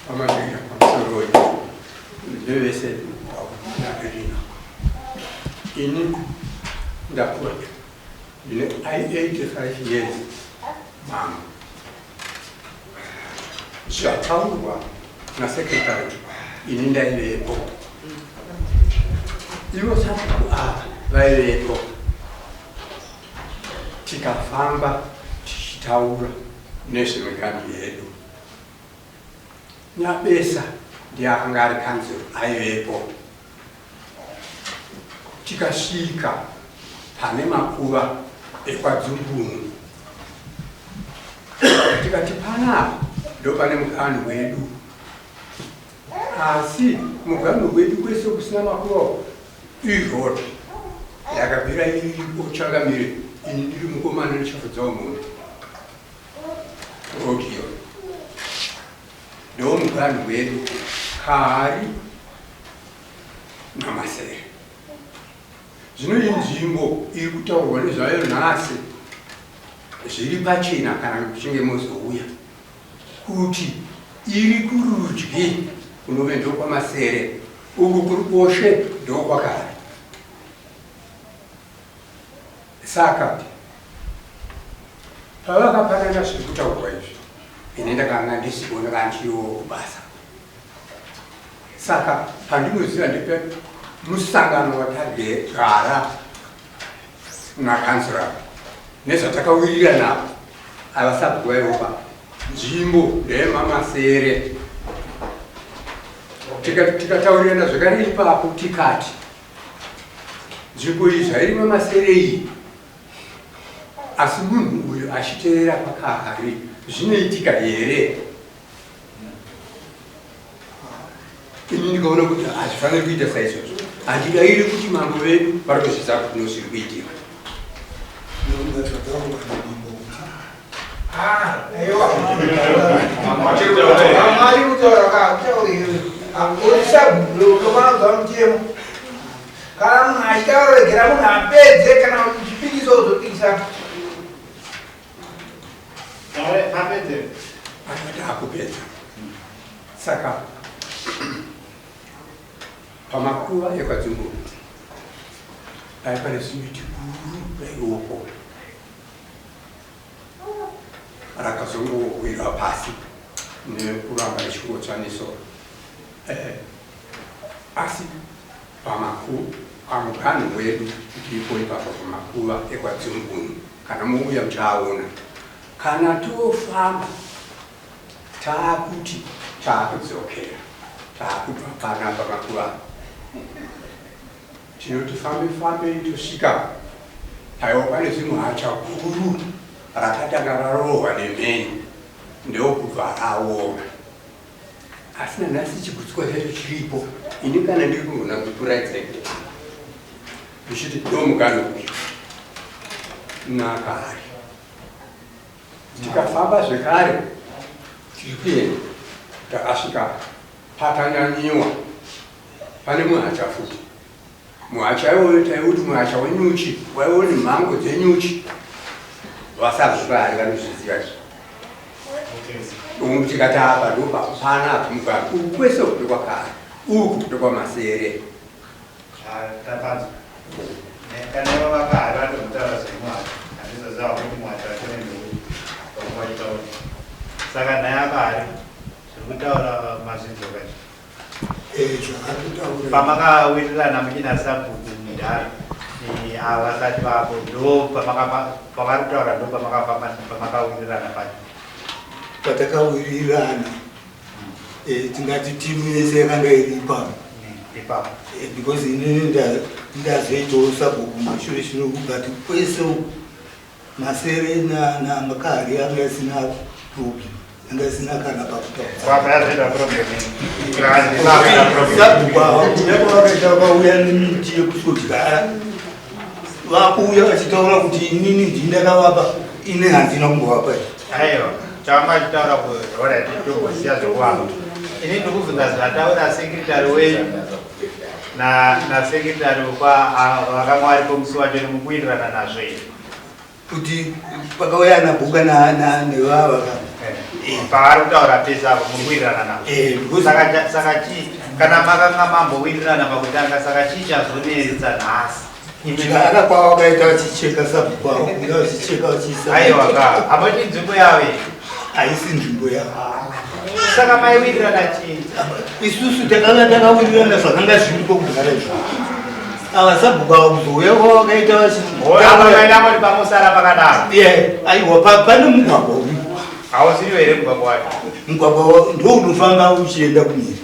Pamabika pamusoroi ndevese naElina. Ini ndakura ndine 85 years mama. Zvataurwa nasekretary ini ndaivepo. Ivo sabhuku ava vaivepo. Tikafamba tichitaura nezvemiganhu yedu. Nyabesa ndiye akanga ari kanzuru aivepo. Tikasvika pane makuva ekwaDzumbunu tikati panapa ndopane muganhu wedu, asi muganhu wedu kwese kusina makuva iroad yakabvira iripo changamire ini ndiri mukomana ndichafudzawo mombe road iyoyo ndomuganhu wedu Kahari naMasere. Zvino iyi nzvimbo iri kutaurwa nezvayo nhasi zviri pachena kana muchinge mozouya kuti iri kurudyi kunove ndokwaMasere uku kuruboshe ndokwakare. Saka pavakapanana zviri kutaurwa izvi ini ndakanga ndisipo ndakanga ndiriwo kubasa. Saka pandinoziva ndepe musangano watagara nakansura nezvatakawirirana navo ava sabhuku vaivopa nzvimbo ndeyemamasere tikataurirana zvakare ipapo tikati nzvimbo iyi zvairi mamasere iyi asi munhu uyu achiteerera kwakahari zvinoitika here ini ndikaona kuti hazvifaniri kuita saizvozvo handidairi kuti mambo vedu vari kuzviziva kuti ndozviri kuitika Kana munhu achitaura regera munhu apedze kana uchipikisa uzopikisa. Apedze. Akati akupedza. Saka pamakuva ekwaDzunguru paiva pane zimiti guru raiwopo rakazongowira pasi nekuramba richingotsva nesoro eh, asi pamaku pamuganhu wedu ndipo ipapo pamakuva ekwaDzungunu kana mouya muchaaona kana tofamba taakuti taakudzokera taakubva panapa makuva tinoti fambe fambe tosvika paiwa pane zimuhacha guru rakatanga rarohwa nemheni ndokubva raoma asi nanhasi chigutswa chacho chiripo ini kana ndiri kugona kukuraidzai kuti ndichiti ndomugano uyu nakare tikafamba zvekare tiri kuenda takasvika patanyanyiwa pane muhacha futi muhacha iwoyo taiuti muhacha wenyuchi waiwo nemhango dzenyuchi vasazvibari vanozviziva izvi umu tikati apa ndopapana apa mugaro uku kwese uku ndokwakare uku ndokwamasere Tapanzwa. Kana ivo vakahari vatozotaura zvemuhacha handizoziva kuti muhacha wacho nendou vakuvaitaura. Saka nhai akahari zviri kutaura mazvidzoka izvi. Eh, Pamakawirirana muchina sabhuku mudhara eh, ava vasati vapo ndo pavari kutaura ndo pamakafamba pamakawirirana pacho. Patakawirirana eh, tingati timu yese yakanga iri ipapo ipapo eh, because inini ndazoitawo sabhuku mashure shure but kwese uku masere namakari anga asina problem anga asina kana pakutaurasabhuku ava kuuya kwavakaita vakauya nemiti yekusodyara vakuuya vachitaura kuti inini ndini ndakavapa ini handina kumbovapa aiwa Changa achitaura kuhora titombosiya zvekuvamba. Ini ndikubvunza zvataura sekretary wenyu na na sekretary wekwa vakanga varipo musi wacho nemukuwirirana nazvo here. Kuti pakauya ana Bhuka na na nevava ka. Eh, pavari kutaura pese apo mukuwirirana nazvo. Eh, because Saka saka chii kana makanga mambowirirana pakutanga saka chii chazonetsa nhasi? Kudyara kwavakaita vachicheka sabhuku avo kuda vachicheka vachiisa. Aiwa ka, hamati nzvimbo yavo iyi. Haisi nzvimbo yavo. Saka maiwirirana chii? Isusu takanga takawirirana zvakanga zviripo kudhara izvo. Ava sabhuku avo kuzouya kwavakaita vachiti. Vakaenda kuti pamusara pakadaro. Yeah, aiwa pane mugwagwa uyu. Hausiriwo here mugwagwa wacho? Mugwagwa ndo unofamba uchienda kumhiri.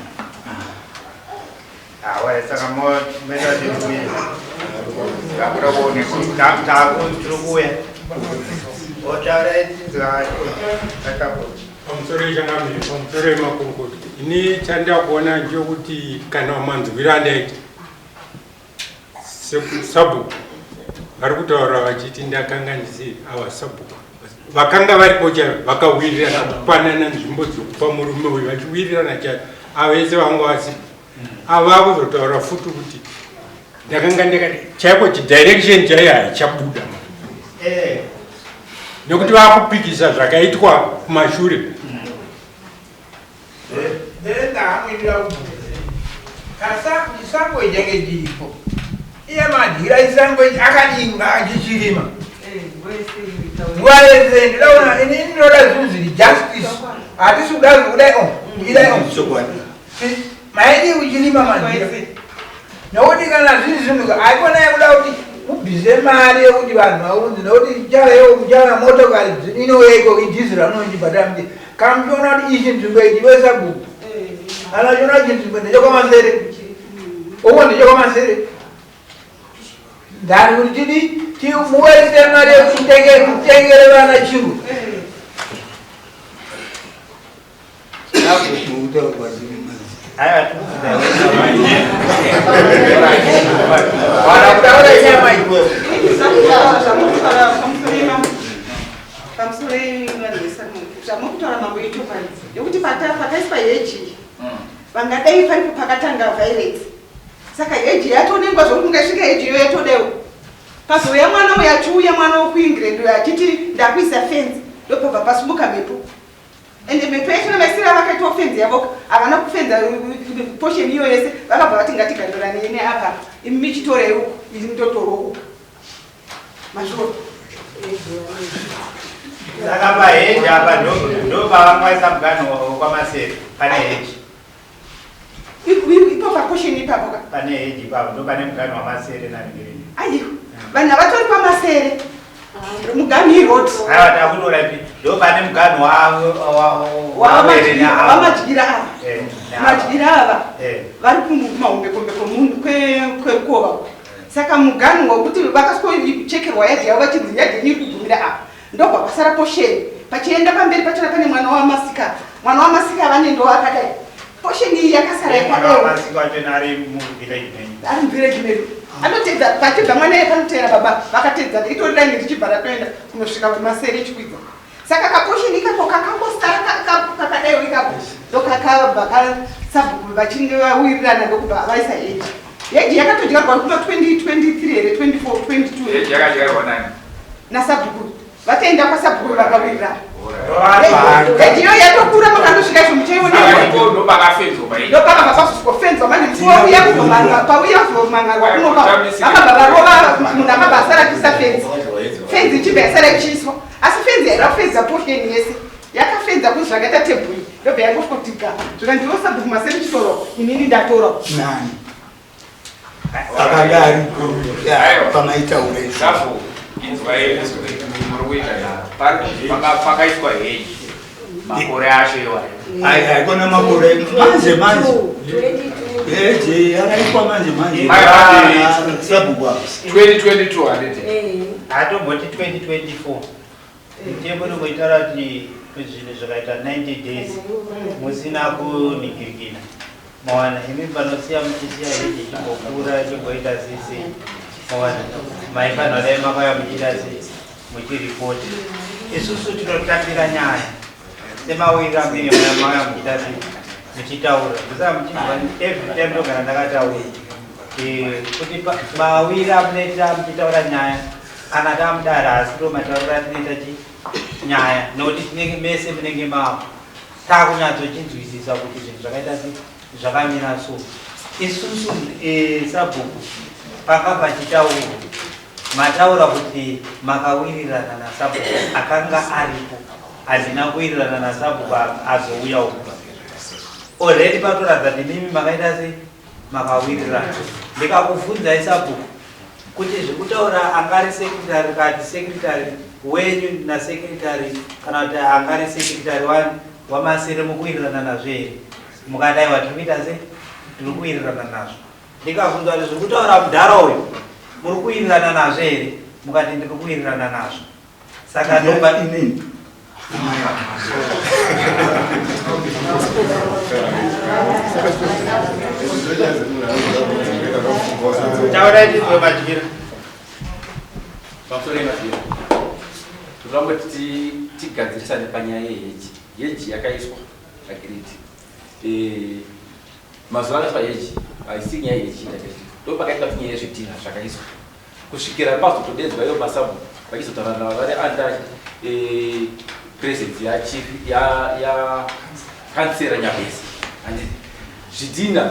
Pamusoro yechangamire, pamusoro yemakurukota, ini chandakuona ndechokuti kana manzwiro andaita sabhuku vari kutaura vachiti ndakanga ndisi ava sabhuku vakanga varipo chaivo vakawirirana kupanana nzvimbo dzekupa murume uyu vachiwirirana chaivo ava vese vanga vasipo ava kuzotaura futi kuti ndakanga ndakati chaiko chidirection chaiyo haichabuda eh. nekuti vakupikisa zvakaitwa kumashure Chisango ichange chiripo iye madyira chisango akadinga achichirima nguva yese ndinoona ini ndinoda zvinhu zviri justice hatisi kuda zvekudai o idai o Maidi uchirima manzira nokuti kana zviri zvinhu haikona yekuda kuti ubvise mari yekuti vanhu vaunze nokuti ichava motokari inouya ikoko idhiziri ramunochibhadhara muti kana muchiona kuti ichi nzvimbo ichi vesabhuku kana uchiona kuti nzvimbo ndechekwamasere uko ndechekwamasere ndani kuti tidi timuwese mari yekuti tengere vana chiro. Zvamukutaura mambo ichokwadi nekuti pakaiswa heji vangadai paripo pakatanga violence, saka heji yatonengwa zvokuti ungasvika heji iyo yatodewo pazouya mwana uyo achiuya, mwana wokuEngland uyo achiti ndakuisa fenzi, ndopabva pasumuka mhepo. Ende mhepo yacho namaisiro avakaitawo fenzi yavo, havana kufenza portion iyo yese. Vakabva vati ngatiganduranei neapa, imi michitorei uku, ini ndotoro uku, mazviro. Saka paheji apa ndopavangwaisa muganho kwaMasere, pane heji. Ipo paportion ipapo ka. Pane heji ipapo ndo pane muganho waMasere naNgirini. Aiwa, vanhu havatori paMasere, muganhu iroad. Aiwa, takutora ipi, ndo pane muganho waMadyira ava. Madyira ava vari kumahombekombe kwerukova uku, saka muganhu wekuti vakasikochekerwa yadhi yavo vachinzi yadhi yenyu iri kugumira apa, ndobva kwasara portion. Pachienda pamberi pachona pane mwana waMasika. Mwana waMasika vane ndo akadai, portion iyi yakasara yakadai. Masika wacho ari muvillage menyu? Ari muvillage medu, anotedza pachibva mwana iye panoteera baba vakatedzana, itori laini richibva ratoenda kunosvika Masere ichikwidza. Saka kaportion ikako kakangosara kakadaiwo ikako, ndokakabva kasabhuku vachinge vawirirana ndokubva vaisa heji. Heji yakatodyarwa kuma 2023 here, 24, 22. Heji yakadyarwa nani? Nasabhuku. Vatoenda kwasabhuku vakawirirana. Heji iyo yatokura, makandosvika izvo muchaiona. Ndopakafenzwa pai? Ndopakabva pazosvikofenzwa manje. Musi wauya pauya kuzomangarwa kunova, vakabva varova munhu akabva asara achiisa fenzi. Fenzi ichibva yasara ichiiswa, asi fenzi yaida kufenza portion yese, yakafenza kuti zvakaita tebhuri, ndobva yangosvikotiga zvika ndiwo sabhuku Masere chitoro, inini ndatora. Nani akanga aripo pamaitaura izvo? Safu inzwai, muri kuita pakaiswa heji makore acho iwayo. Haikona makore, manje manje heji yakaiswa manje manje sabhuku apa. 2022 handiti? Hatomboti 2024, mitemo inongoitaura kuti zvinhu zvakaita 90 days musina kunigirikina, mawana imi panosiya muchisiya heji ichimbokura ichimboita sei, mawana maifanira dai makauya muchiita sei, muchiripoti. Isusu tinotambira nyaya semawirira munenge mauya muchiita sei, muchitaura. Ndosaka muchinzwa every time ndogara ndakataura kuti mawirira munoita muchitaura nyaya kana tamudara, asi ndo matauriro atinoita chi nyaya, nokuti tinenge mese munenge mavo takunyatsochinzwisisa kuti zvinhu zvakaita sei, zvakamira. So isusu sabhuku panga pachitaurwa, mataura kuti makawirirana nasabhuku akanga aripo, hazina kuwirirana nasabhuku azouya uku. Already patoratidza kuti mimi makaita sei, makawirirana. Ndikakubvunzai sabhuku kuti zvekutaura angari secretary kati secretary wenyu nasecretary kana kuti angari secretary waMasere mukuwirirana nazvo here? Mukadaiwa tiri kuita sei, tiri kuwirirana nazvo. Ndikabvunza kuti zviri kutaura mudhara uyu muri kuwirirana nazvo here? Mukati ndiri kuwirirana nazvo. Saka ndoba inini. Taurai tizwe, Madyira. Pamusoro yeMadyira, toda kuti tigadzirisane panyaya yeheji. Heji yakaiswa agreed. Mazuva akaiswa heji, haisi nyaya yeheji chete, ndo pakaitwa nyaya yezvidhina zvakaiswa kusvikira pazotodedzwa iyo masabhuku vachizotaura navo vari under presence yachief ya kansera Nyabesi, handiti? Zvidhina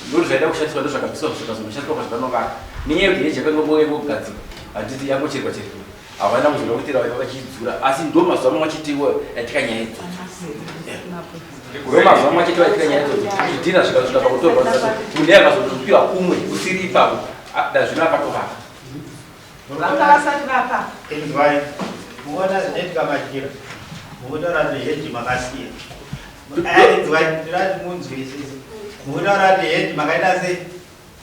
ndo zvaida kushandiswa, ndo zvakabviswa zvikazonoshandiswa pazvavanovaka nenyaya yekuti heji yakangogadzikwa, handiti? Yangocherwa cherwa, havana kuzoda kuti vachidzura, asi ndo mazuva mamwe achitiwo yaitika nyaya idzodzo. Ndomazuva machete vaitika nyaya idzodzo, zvidhina zvikasvika pakutorwa munhu akazotopiwa kumwe kusiri ipapo, dazvino akatovaka. Vanga vasati vapa. Inzwai, muona zvinoitika madyira, mukutaura kuti heji makasiya. Inzwai, ndinati munzwisise. Mukutaura kuti heji makaita sei?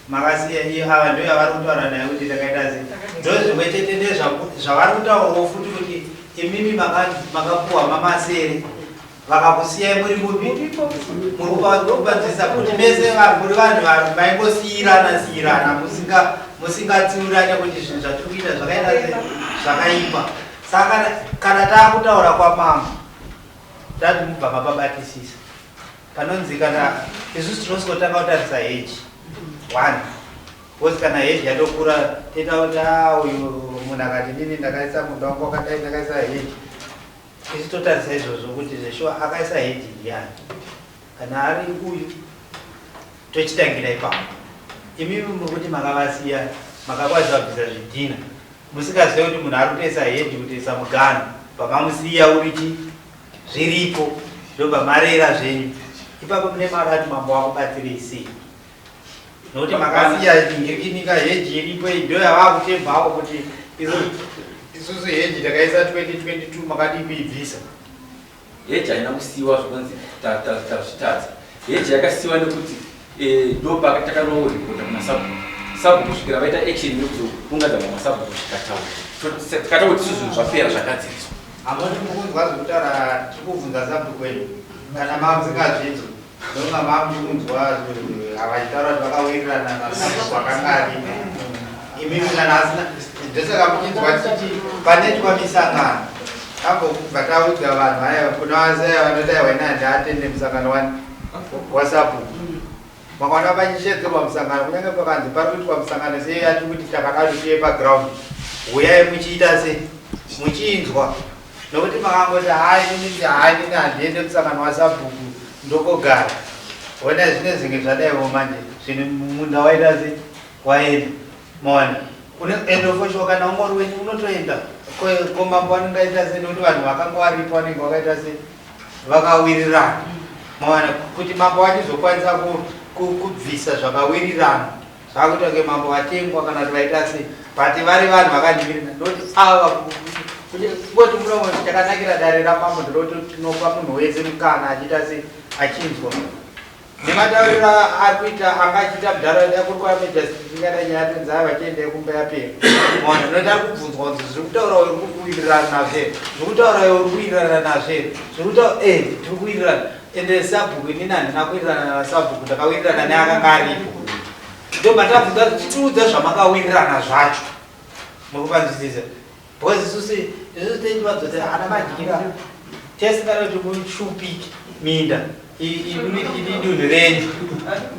Makasiya iyo ava ndiyo yavari kutaura nayo kuti takaita sei. Ndozvimwe chete nezvavari kutaurawo futi kuti imimi makapuwa mamasere vakakusiyai muri kupi muri kupanzisa kuti mese muri vanhu vaingosiyirana siyirana musingatsiurane kuti zvinhu zvatiri kuita zvakaita se zvakaipa. Saka kana taakutaura kwamambo tati mubva mapabatisisa panonzi kana isusu tinosingotanga kutarisa heji one because kana heji yatokura toita kuti ah, uyu munhu akati nini ndakaisa munda wangu wakadai ndakaisa heji. Isu totarisa izvozvo kuti zveshuwa akaisa heji ndiyani, kana ari uyu tochitangira ipapo. Imimi murikuti makavasiya makakwanisa kubvisa zvidhina musingazive kuti munhu ari kutoisa heji kutoisa muganhu pamamusiya urichi zviripo ndobva marera zvenyu ipapo mune marati mambo wakubatsirei sei nokuti makasiya ngirikinika heji iripo iyi ndo yavakutembawo kuti isusu heji takaisa 2022 makadii kuibvisa. Heji haina kusiiwa zvokunzi tazvitadza. Heji yakasiiwa nekuti ndo takanorekota kuna sabhuku, sabhuku kusvikira vaita action yekuzounganidza mamwe masabhuku tikataura tikataura kuti isusu zvinhu zvapera zvagadziriswa. Hamoni mukunzwa zvekutaura tiri kubvunza sabhuku wenyu kana mamusingazvinzwi ndonga mamuchikunzwa vachitaura kuti vakawirirana nasabhuku akanga aripo imimi kana asina ndosaka muchinzwa tichiti panoitwa misangano tambobva taudza vanhu aya kuna vasaya vanoti aiwa ini handiatende musangano wani wasabhuku. Makaona pachishedzerwa musangano kunyange pakanzi pari kuitwa musangano sei yatiri kuti takada kuti tiye paground huyai muchiita sei muchinzwa nokuti makangoti hai inini hai inini handiende musangano wasabhuku ndokogara ona zvine zvinge zvadaiwo manje zvinhu munda waita sei waenda maona ende foshuwa kana ungori wenyu unotoenda komambo vanenge aita sei nokuti vanhu vakanga varipo vanenge vakaita sei vakawirirana maona kuti mambo vachizokwanisa kubvisa zvakawirirana zvakuita kunge mambo vatengwa kana kuti vaita sei but vari vanhu vakanimirina ndoti ava kungoti munomo chakanakira dare ramambo nderoti tinopa munhu wese mukana achiita sei achinzwa nematauriro ari kuita anga achiita mudharaunda kuri kwamejastingada nyaya tonzi aya vachiendai kumba yapera maona noita ari kubvunzwa kunzi zviri kutaura uri kuwirirana nazvo here zviri kutaura iwe uri kuwirirana nazvo here zviri kutaura e tiri kuwirirana ende sabhuku inini handina kuwirirana nasabhuku ndakawirirana neakanga aripo ndobva tabvunza kuti chitiudza zvamakawirirana zvacho muri kupanzwisisa because isusu isusu teichivanzoti ana madyira tesingada kuti mushupike minda idunhu renyu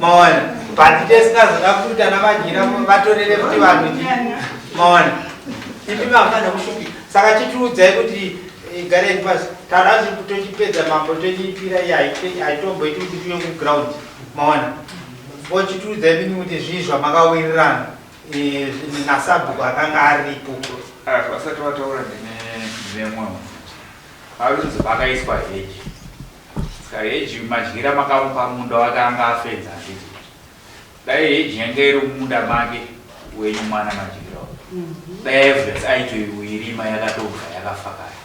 maona but tesingazoda kuti ana madyira vatorere kuti vanhu maona imi mafanira kushupika saka chitiudzai kuti gareni pasi tarazi tochipedza mambo tochiipira iye haitomboiti kuti tiuye kuground maona vochitiudzai mimi kuti zvii zvamakawirirana nasabhuku akanga aripo. Vasati vataura ndine mumwe varunzi vakaiswa heji saka heji madyira makamupa munda wake anga afenza handiti dai heji yanga iri mumunda make wenyu mwana madyira dai evidence aitoirima yakatobva yakafakara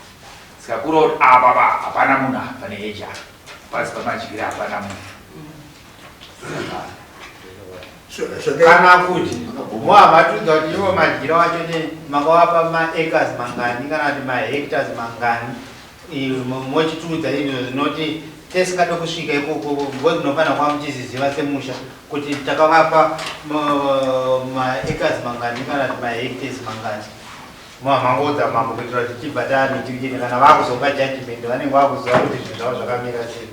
saka kuri kuti apa pa hapana munhu apa neheji apa pasi pamadyira hapana munhu kana kuti mohamatudza kuti ivo madyira wacho ne makavapa maacres mangani kana kuti mahectares mangani mochitiudza izvo zvinoti tesingade kusvika ikoko because munofanira kuva muchiziziva semusha kuti takavapa maacres mangani kana kuti mahectares mangani mohamangoudza mambo kuitira kuti tibva taanitirikini kana vakuzopa judgment vanenge vakuziva kuti zvinhu zvavo zvakamira sei.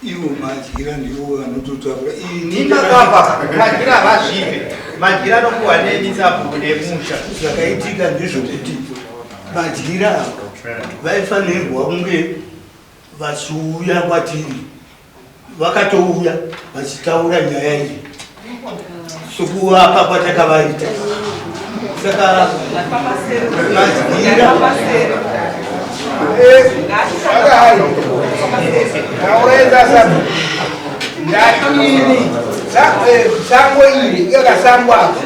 Ivo madyira ndivo vanototaura. Ini Makapa madyira havazvipe madyira anopuwa neni sabhuku nemusha. Zvakaitika ndezvokuti madyira ava vaifanirwa kunge vachiuya kwatiri, vakatouya vachitaura nyaya iyi sokuvapa kwatakavaita. Saka madyira Taureza sabu. Ndatini sango iri iyo kasango ako.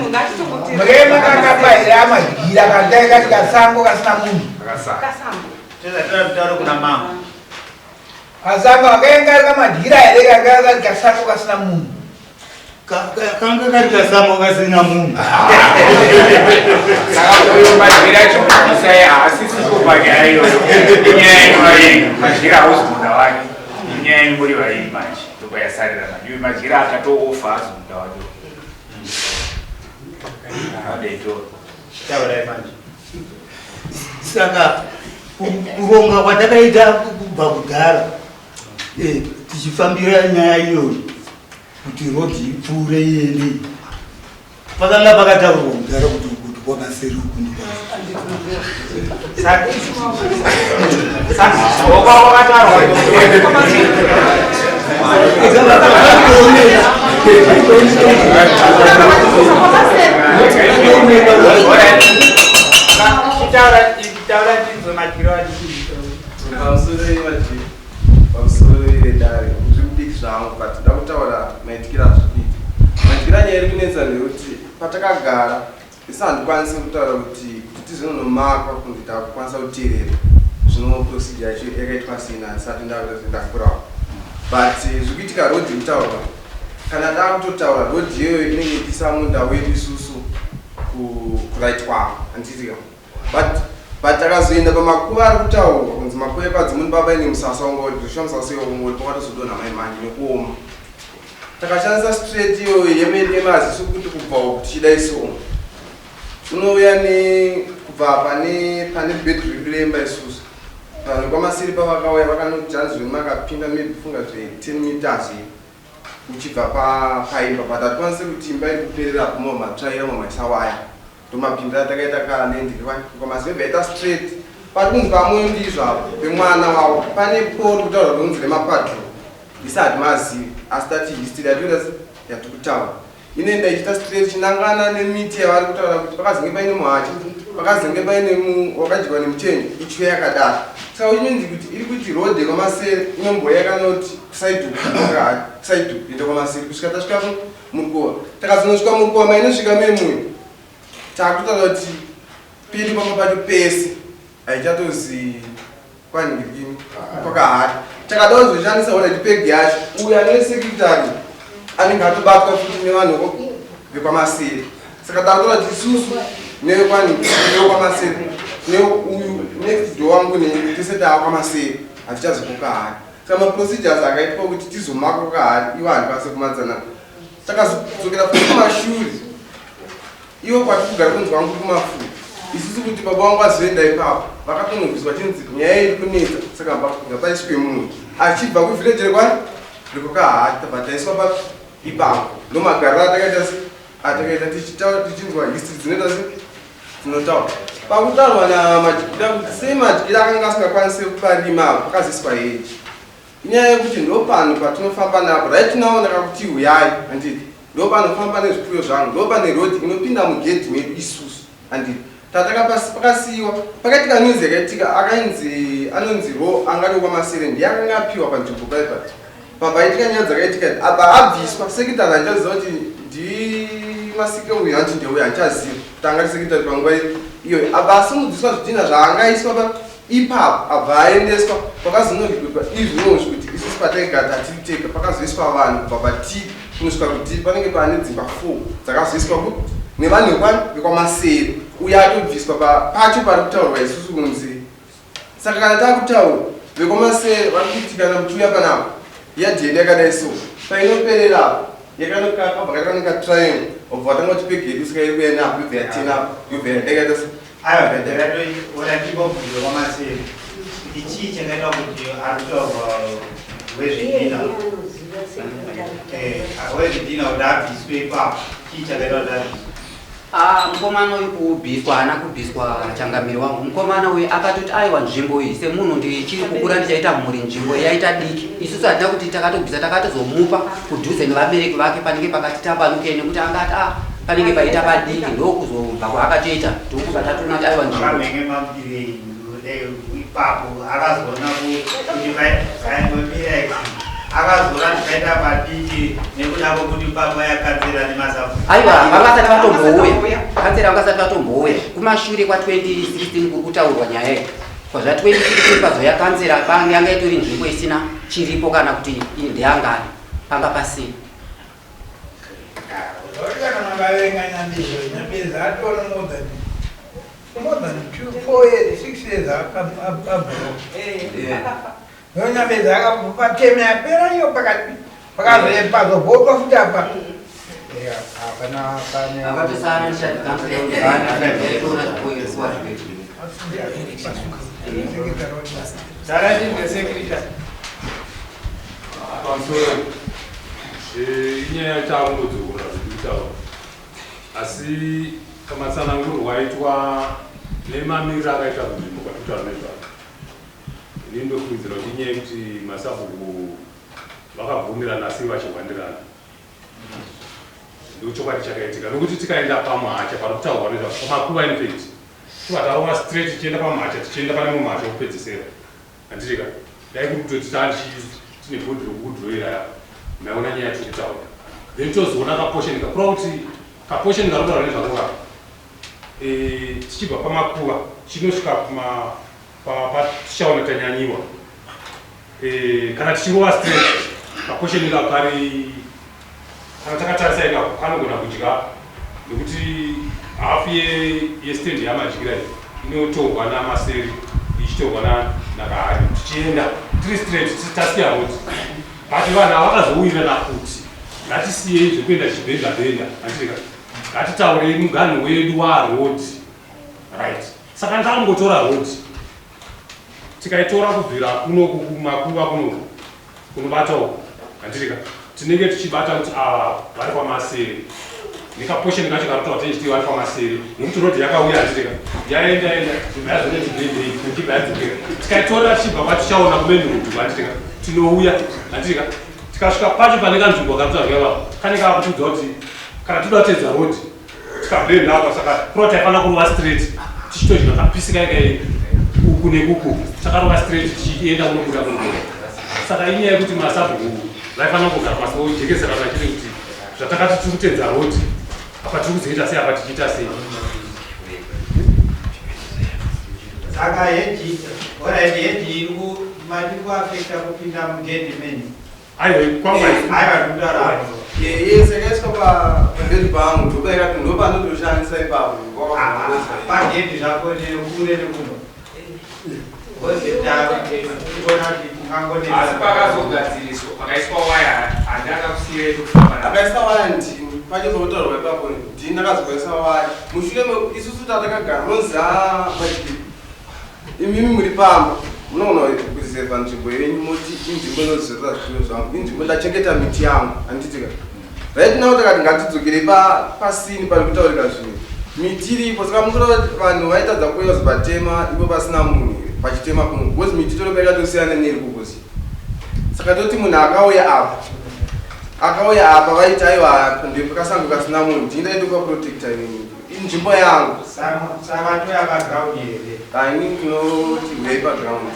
Murema kakapaira amadyira kandai kati kasango kasina munhu. Tozatora mutauro kuna mama. Kasango akaenga ari kamadyira here kanga kari kasango kasina munhu. Kanga kari kasango kasina munhu. Saka uyo madyira achikubvisa haasisipo panyaya iyoyo. Inyaya yenyu vairi. Madyira hauzi munda wake. Inyaya yenyu muri vairi manje. Ndokwayasarira manje. Uyo madyira akatoofa haazi munda wake. Adeto. Taurai manje. Saka kuronga kwatakaita kubva kudhara tichifambira nyaya iyoyo kuti rodhi ipfuure iende, pakanga pakataurwa kudhara kuti kuti kwamaseri uku Taura tinzwe madyiro ati. Pamusoro yemaji, pamusoro yedare, ndiri mudiki zvangu, but nda kutaura maitikiro azviri kuita. Maitikiro anyaya iri kunetsa ndeyekuti patakagara isu handikwanisi kutaura kuti tizonomakwa kunzi takukwanisa kuteerera zvino procedure yacho yakaitwa sei handisati ndakurawo, but zviri kuitika rodhi kutaurwa kana dakutotaura rodhi iyoyo inenge ichisa munda wedu isusu kuright kwavo, handitika? But takazoenda pamakuva ari kutaurwa kunzi makuva ekwadzimuni baba ine musasa wanga uri zvisha musasa iwo ungori pakatozodonha mai manje nekuoma. Takashandisa straight iyoyo yemene yemaziso kuti kubva uku tichidai so unouya nekubva pane bedroom redu remba isusu. Vanhu kwamasiri pavakauya vakanoti hanzi makapinda maybe funga zve 10 meters iyo uchibva paimba, but hatikwanisi kuti imba iri kuperera apo matsvaira mamaisawaya. Ndomapindira takaita kalendi kwamasiri yaita straight pari kunzi pamwe ndizvo apo pemwana wavo pane pori kutaura kunzi remapadro. Isi hatimazivi, asi tati history yatoita yatikutaura inoenda ichiita straight chinangana nemiti yavari kutaura kuti pakazenge paine muhachi, pakazenge paine wakadyiwa nemuchenje ichiyo yakadaro. Saka uchinzi kuti iri kuti rodhi kwamasere inomboya yakanoti kuside kuside enda kwamasere kusvika tasvika murukova. Takazonosvika murukova mainosvika memuyo takutaura kuti piri pamba pacho pese haichatozi kwaningirikini kwakahari. Takada kuzoshandisa already pegi yacho, uyu ane secretary anenge atobatwa futi nevanhu vekwamasere. Saka takutora kuti isusu nevekwamasere neuyu next door wangu neni tese taa kwamasere, hatichazi kukahari. Saka maprocedures akaitwa kuti tizomaka kukahari ivo handikwanise kumadzana. Takazodzokera futi kumashure ivo kwati kugara kunzi wangu kumafuru isusu kuti baba vangu vazoenda ipapo vakatonobviswa chinzi nyaya iri kunetsa, saka ngapaiswe munhu achibva kuvhileji rekwani rekukahari. Tabva taiswa ipapo. Ndomagariro atakaita se atakaita tichinzwa history dzinoita se dzinotaura pakutaurwa namadyira kuti sei madyira akanga asingakwanisi kuparima apo pakazoiswa heji. Inyaya yekuti ndopano patinofamba napo right now. Ndakakuti uyai, handiti? Ndopanofamba nezvipfuyo zvangu, ndopane rodhi inopinda mugedhi medu isusu, handiti? Pakasiyiwa pakaitika news yakaitika akainzi anonzi ro angari kwamasere ndiye akanga apiwa panzvimbo paipa pabaitika nyaya dzakaitika apa abviswa secretary. Handichaziva kuti ndimasike uyu, hanti ndeuyu, handichaziva kuti angati secretary panguva iyoyo. Apa asimudziswa zvidhina zvaangaiswa ipapo abva aendeswa pakazonorikutwa izvozvi kuti isusu pataigara tatiri tega. Pakazoiswa vanhu kubva patiri kunosvika kuti panenge pane dzimba 4 dzakazoiswa nevanhu vekwamasere uyo atobviswa pacho pari kutaurwa isusu kunzi. Saka kana takutaura vekwamasere vari kuti kana muchiuya panapa yadhi yedu yakadai so painoperera yakanokaka triangle obva watanga kuti pegi yedu saka iri kuya napo yobva yatena apo yobva yadaikaita so. Aiwa, ndakatoona kwamasere kuti chii chakaita kuti ari kutaurwa wezvidhina kuti abviswe ipapo, chii chakaita kuti abviswe? Ah, mukomana uyu kubviswa haana kubviswa, changamiri wangu. Mukomana uyu akatoti aiwa, nzvimbo iyi semunhu ndichiri kukura ndichaita mhuri, nzvimbo yaita diki. Isusu hatina kuti takatobvisa, takatozomupa kudhuze nevabereki vake panenge pakati tambanukei nekuti angati a panenge paita padiki, ndokuzobva kwaakatoita, ndokubva tatoona kuti aiwa, nzvimbo Makamhenge mabirei. Ipapo akazoona kuti vaingomira akazoona kuti paita padiki nekuda kwekuti papa yakatsera nemasapo. Aiwa, vangasati vatombouya, kansela vangasati vatombouya kumashure kwa 2016 kuri kutaurwa nyaya iyi. Kwazva 2016 pazouya kansela, yanga itori nzvimbo isina chiripo kana kuti ndeyangani, panga pasina. Kana makaverenga Nyambizo, Nyambizo atona more than 2, 4 years, 6 years abva. No Nyambizo akapateme yapera iyo pakati pakazopazobhotwa futi apa. Akatosara ndishati kansela yaitoona nzvimbo iri kuwa zvinoitika. Taratidze secretary. Pamusoro, inyaya chakungodzokora zvekutaura, asi kamatsanangurwo aitwa nemamiriro akaita kunzvimbo kwatitaura nezvako, ini ndofungidzira kuti inyaya yekuti masabhuku vakabvumirana asi vachihwandirana. Ndochokwadi chakaitika, nokuti tikaenda pamuhacha pari kutaurwa nezvako, pamakuva, in fact tibva tarova straight tichienda pamuhacha, tichienda pane mumuhacha wekupedzesera, handitika? Dai kuri kutoti tine bhodhi rokudhroira yapa, maiona nyaya tiri kutaura. Then tozoona kaportion kakura, kuti kaportion karikutaura nezvako kaka, tichibva pamakuva chinosvika tichaona tanyanyiwa. Kana tichirova straight, kaportion kako kari, kana takatarisa ikako, kanogona kudya, nekuti hafu yestand yamadyira iyi inotorwa naMaseri, ichitorwa naKahari, tichienda tiri straight tasiya road. But vanhu ava vakazowirirana kuti ngatisiyei zvekuenda tichibhenda bhenda, handitika? Ngatitaurei muganhu wedu waroad, right? Saka ndakangotora road, tikaitora kubvira kunoku kumakuva kunoku kunobata uku, handitika? Tinenge tichibata kuti ava vari kwaMaseri, nekaportion kacho karutaura tichiti vari kwaMaseri, nekuti road yakauya, handitika? Yaenda enda, ibva yazoneti bendei, ichibva yadzokera. Tikaitora tichibva kwatichaona kumain road, handitika? Tinouya, handitika? Tikasvika pacho pane kanzvimbo karutaura ipapo, kane kakutudza kuti kana toda kuteedza road tikabhenda apa, saka kureva taifanira kurova straight tichitodya kapisi kaikai uku nekuku, takarova straight tichienda kunobuda kunobuda. Saka inyaya yekuti masabhuku vaifanira kugara pasi vojekeserana chete kuti zvatakati tiri kuteedza road apa, tiri kuzoita sei apa, tichiita sei. Saka hedge, alright, hedge iri mati kuaffecta kupinda mugedhi menyu? Aiwa, kwanga Aiwa, ndikutaura. Yes, yakaiswa pagedhi pangu, ndopanotoshandisa ipapo. Pagedhi zvako nekure nekumba. Asi pakazogadziriswa pakaiswa waya, handi akakusiyai kufamba? Akaisa waya ndini, pachizotaurwa ipapo ndini ndakazokaisa waya mushure isusu tatakagara munoziva madyiro. Imimi muri pamba, munogona kureserva nzvimbo yenyu, moti inzvimbo inozorera zvifuyo zvangu, inzvimbo ndachengeta miti yangu, handitika? Right now takati ngatidzokerei pasini pari kutaurika zvinhu, miti iripo. Saka mukuda kuti vanhu vaitadza kuuya kuzopatema ipo pasina munhu here, pachitema kuno? Because miti toreba yakatosiyana neiri kukosi. Saka toti munhu akauya apa, akauya apa, vaiti aiwa, ndepakasango kasina munhu. Ndini ndaitoka protecta inini, inzvimbo yangu. Saka toya paground here? Ini ndinoti uyai paground.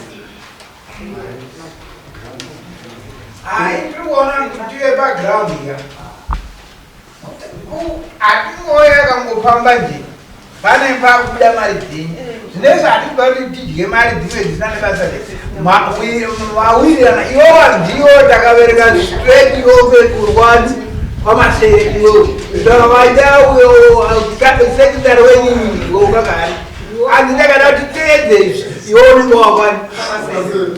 Hai, tiri kuona kuti tive paground ya, hatingoya yakangofamba nje, pane pakubuda mari dzenyu zvinezvi. Hatikuda kuti tidye mari dzimwe dzisina nebasa. Mawirirana iwowa, ndiwo takavereka straight iwope kurwani kwaMasere iwo vaita uyo secretary wenyini iwo kakari hanzi ndakada kuti teedze izvi, iwo unenge wakwani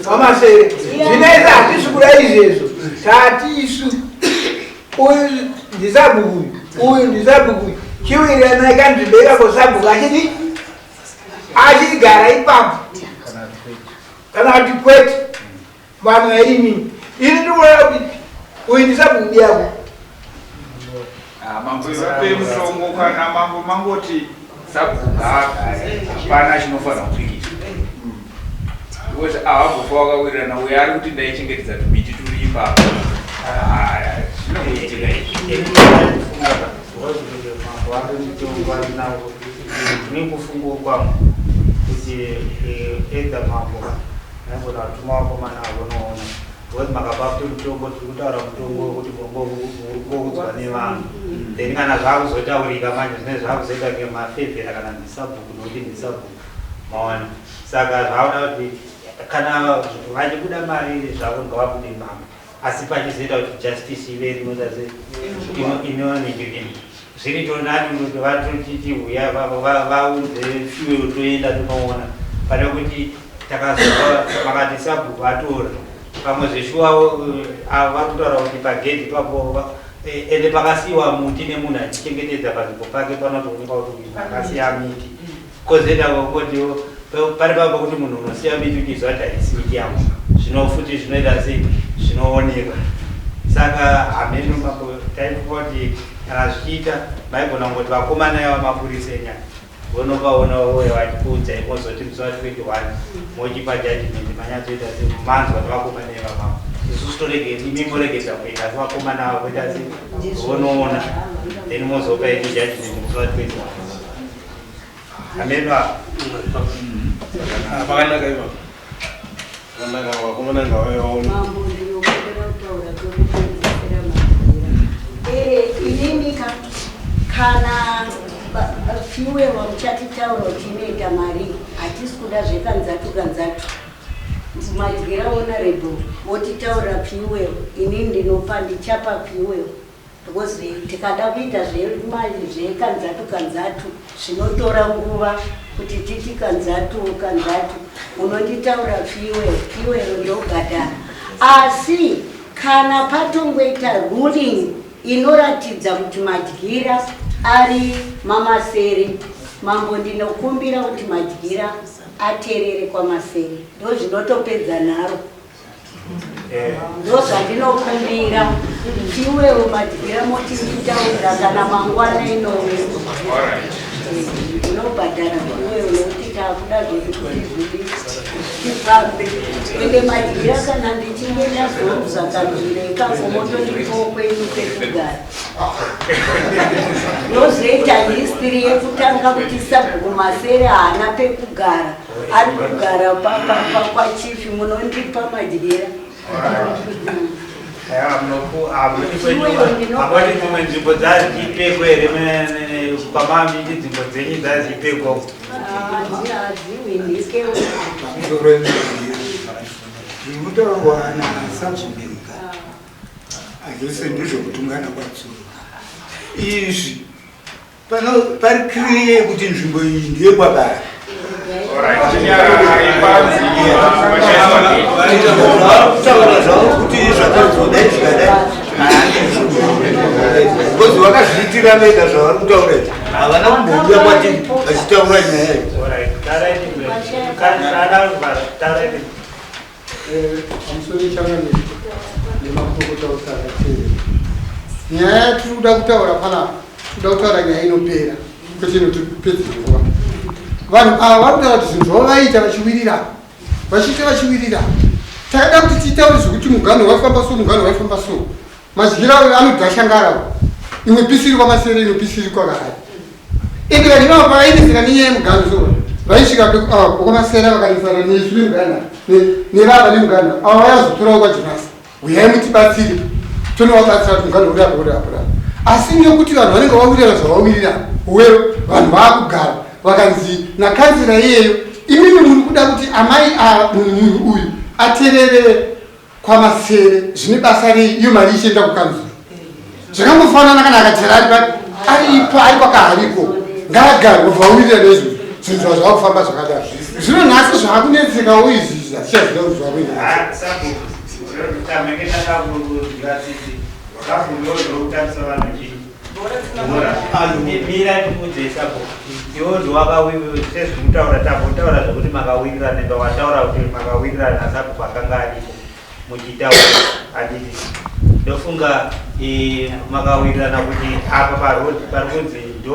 kwaMasere. Zvinezvi hatisi kuda izvezvo. Tati isu uyu ndisabhuku uyu, uyu ndisabhuku uyu, chiwiranai kanzvimbo ikako, sabhuku achidi achigara ipapo kana kuti kwete. Vanhu vaimini, ini ndikuona kuti uyu ndisabhuku yako. Ah, mambo vape mutongo. Kana mambo mangoti sabhuku ngaagare, hapana chinofanira kupikiswa, because havambofa vakawirirana. Uyo ari kuti ndaichengetedza tumiti turi ipapo. Ah, zvinongoitika izvi. Mambo vari mutongo, andina nekufunga kwangu. kuti either mambo maigona kutuma vakomana vonoona because makapa kuti mutongo tiri kutaura mutongo wekuti murikungoudzwa nevanhu then kana zvakuzotaurika manje zvinenge zvakuzoita kunge mafevhera kana ndisabhuku nokuti ndisabhuku maona saka zvakuda kuti kana vachibuda mari zvavo ngavabude mambo asi pachizoita kuti justice ive rinoita se inoningirina zviri tonani kuti vatotiti uya vaunze fuel toenda tonoona pane kuti takazova makati sabhuku atora pamwe zveshuwa avo vari kutaura kuti pagedhi ipapo ende pakasiyiwa muti nemunhu achichengetedza panzvimbo pake panotoonekwa kuti uyu akasiya miti kozoita kungoti pari papa kuti munhu unosiya miti uchiziva kuti haisi miti yangu zvino futi zvinoita sei zvinoonekwa saka hameno mambo taifunga kuti kana zvichiita maigona kungoti vakomana yava mapurisa enyaya vonovaona vouya vachikuudzai mozoti musi wa 21 mochipa judgment manyatsoita se manzwa nevakomana ivavavo isusu toregedza imi moregedza kuenda asi vakomana ava voita se vonoona then mozopa yenyu judgment musi wa 21 hameno pakanaka ipapo pakanaka vakomana ngavauye vaone. Mambo ndinokumbira kutaura kwekupedzisira madyira. Inini ka kana fuel muchatitaura kuti inoita mari hatisi kuda zvekanzatu kanzatu. Madyira honorable wotitaura fuel inini ndinopa ndichapa fuel because tikada kuita zvemari zvekanzatu kanzatu zvinotora nguva kuti titi kanzatu kanzatu unonditaura fuel fuel ndobhadhara asi kana patongoita ruling inoratidza kuti madyira ari mamasere mambo ndinokumbira kuti madyira aterere kwamasere ndozvinotopedza nharo ndozvandinokumbira iwewo madyira moti nditaurira kana mangwana inowe ndinobhadhara iwewo nekuti takuda zvedu kuti zvidi tifambe ende madyira kana ndichinge ndazoruza kanzviro ikako motondipawo kwenyu kwekugara ndozoita history yekutanga kuti sabhuku masere haana pekugara ari kugara kwachifi munondipa madyira Amoti dzimwe nzvimbo dzazipekwa here kwamamiti nzvimbo dzenyu dzazipekwa hadziwinike Zvinotaurwa nasabhuku hazvose ndezvekutungana kwatsuro izvi Pano pari clear kuti nzvimbo iyi ndeyekwabara. Kutaura zvavo kuti zvakazodai zvikadai because vakazviitira vega zvavari kutaura izvi havana kumbouya kwatiri vachitaura nyaya iyi. Pamusoro changamire nemakurukota ose akateerera. Nyaya yatiri kuda kutaura panapa, tiri kuda kutaura nyaya inopera kwete inotipedzera nguva. Vanhu ava vari kutaura kuti zvinhu zvavo vaiita vachiwirirana, vachiita vachiwirirana. Takada kuti titaure zvekuti muganho waifamba so, muganho waifamba so. Madyiro ayo anodhashangara uyu. Imwe pisi iri kwaMasere imwe pisi iri kwaKahari. Ende vanhu ivavo pavainetseka nenyaya yemuganhu so vaisvika kwaMasere vakanetsana nesu nemugana nevava nemugana ava vaivazotorawo kwaJonasi huyai mutibatsire tonovabatsira kuti muganhu uri apa uri apa uri apa asi nekuti vanhu vanenge vawirirana zvavawirirana well vanhu vaakugara vakanzi nakanzira iyeyo imimi muri kuda kuti amai ava munhu uyu aterere kwamasere zvine basa rei iyo mari ichienda kukanzuru zvakangofanana kana akachera ari pari aripo ari kwakahariko ngaagare obva awirira neizvozvo zvinhu zvava zvava kufamba zvakadaro zvino nhasi zvaakunetsekawo izvi izvi hatichaziva kuti zvakuenda Mira ndikuudze sabhuku iwe ndiwakawirira tambotaura zvekuti makawirirana ende wataura kuti makawirirana nasabhuku akanga aripo muchitaura handiti ndofunga makawirirana kuti apa paroad pari kunzi ndo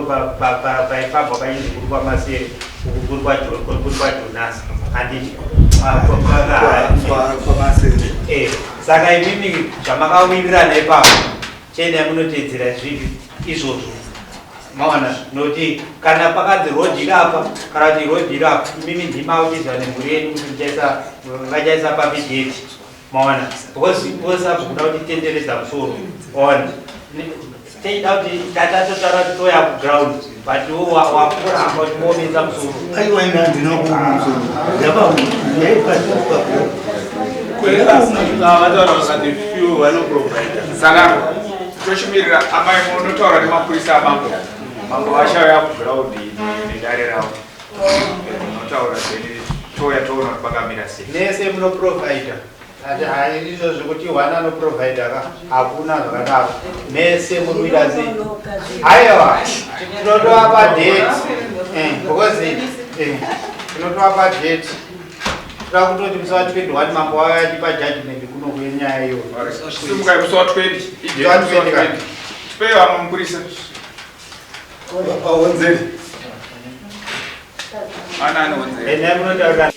paifambwa pachinzi kuri kwamasere uku kuri kwajonasi handiti saka imimi zvamakawirirana ipapo chiendai munoteedzera zvipi izvozvo. Maona nokuti kana pakanzi road iri apa kana kuti road iri apa imimi ndima uchiziva nemhuri yenyu kuti muchaisa vachaisa papi gate. Maona because vose apo kuda kuti tenderedza musoro. Maona teida kuti tatatotaura kuti toya kuground but iwo wakuramba kuti muomesa musoro. Aiwa ina handina kuoma musoro. Ndakaoma. Saka tochimirira amai munotaura nemapurisa amambo. Mambo vachauya kuground nedare ravo. Munotaura then touya toona kuti pakamira sei. Mese munoprovida ati hai izvo zvekuti one anoprovida ka hakuna zvakadaro. Mese munoita sei? Aiwa tinotovapa date because tinotovapa date. Toda kutoti musi wa 21 mambo wauya achipa judgment kuno kwenyaya iyoyo. Simukai musi wa 20. Idate musi wa 20. Tipei vamwe mupurisa. Paonzeri. Ana anoonzeri. Endai munotaura.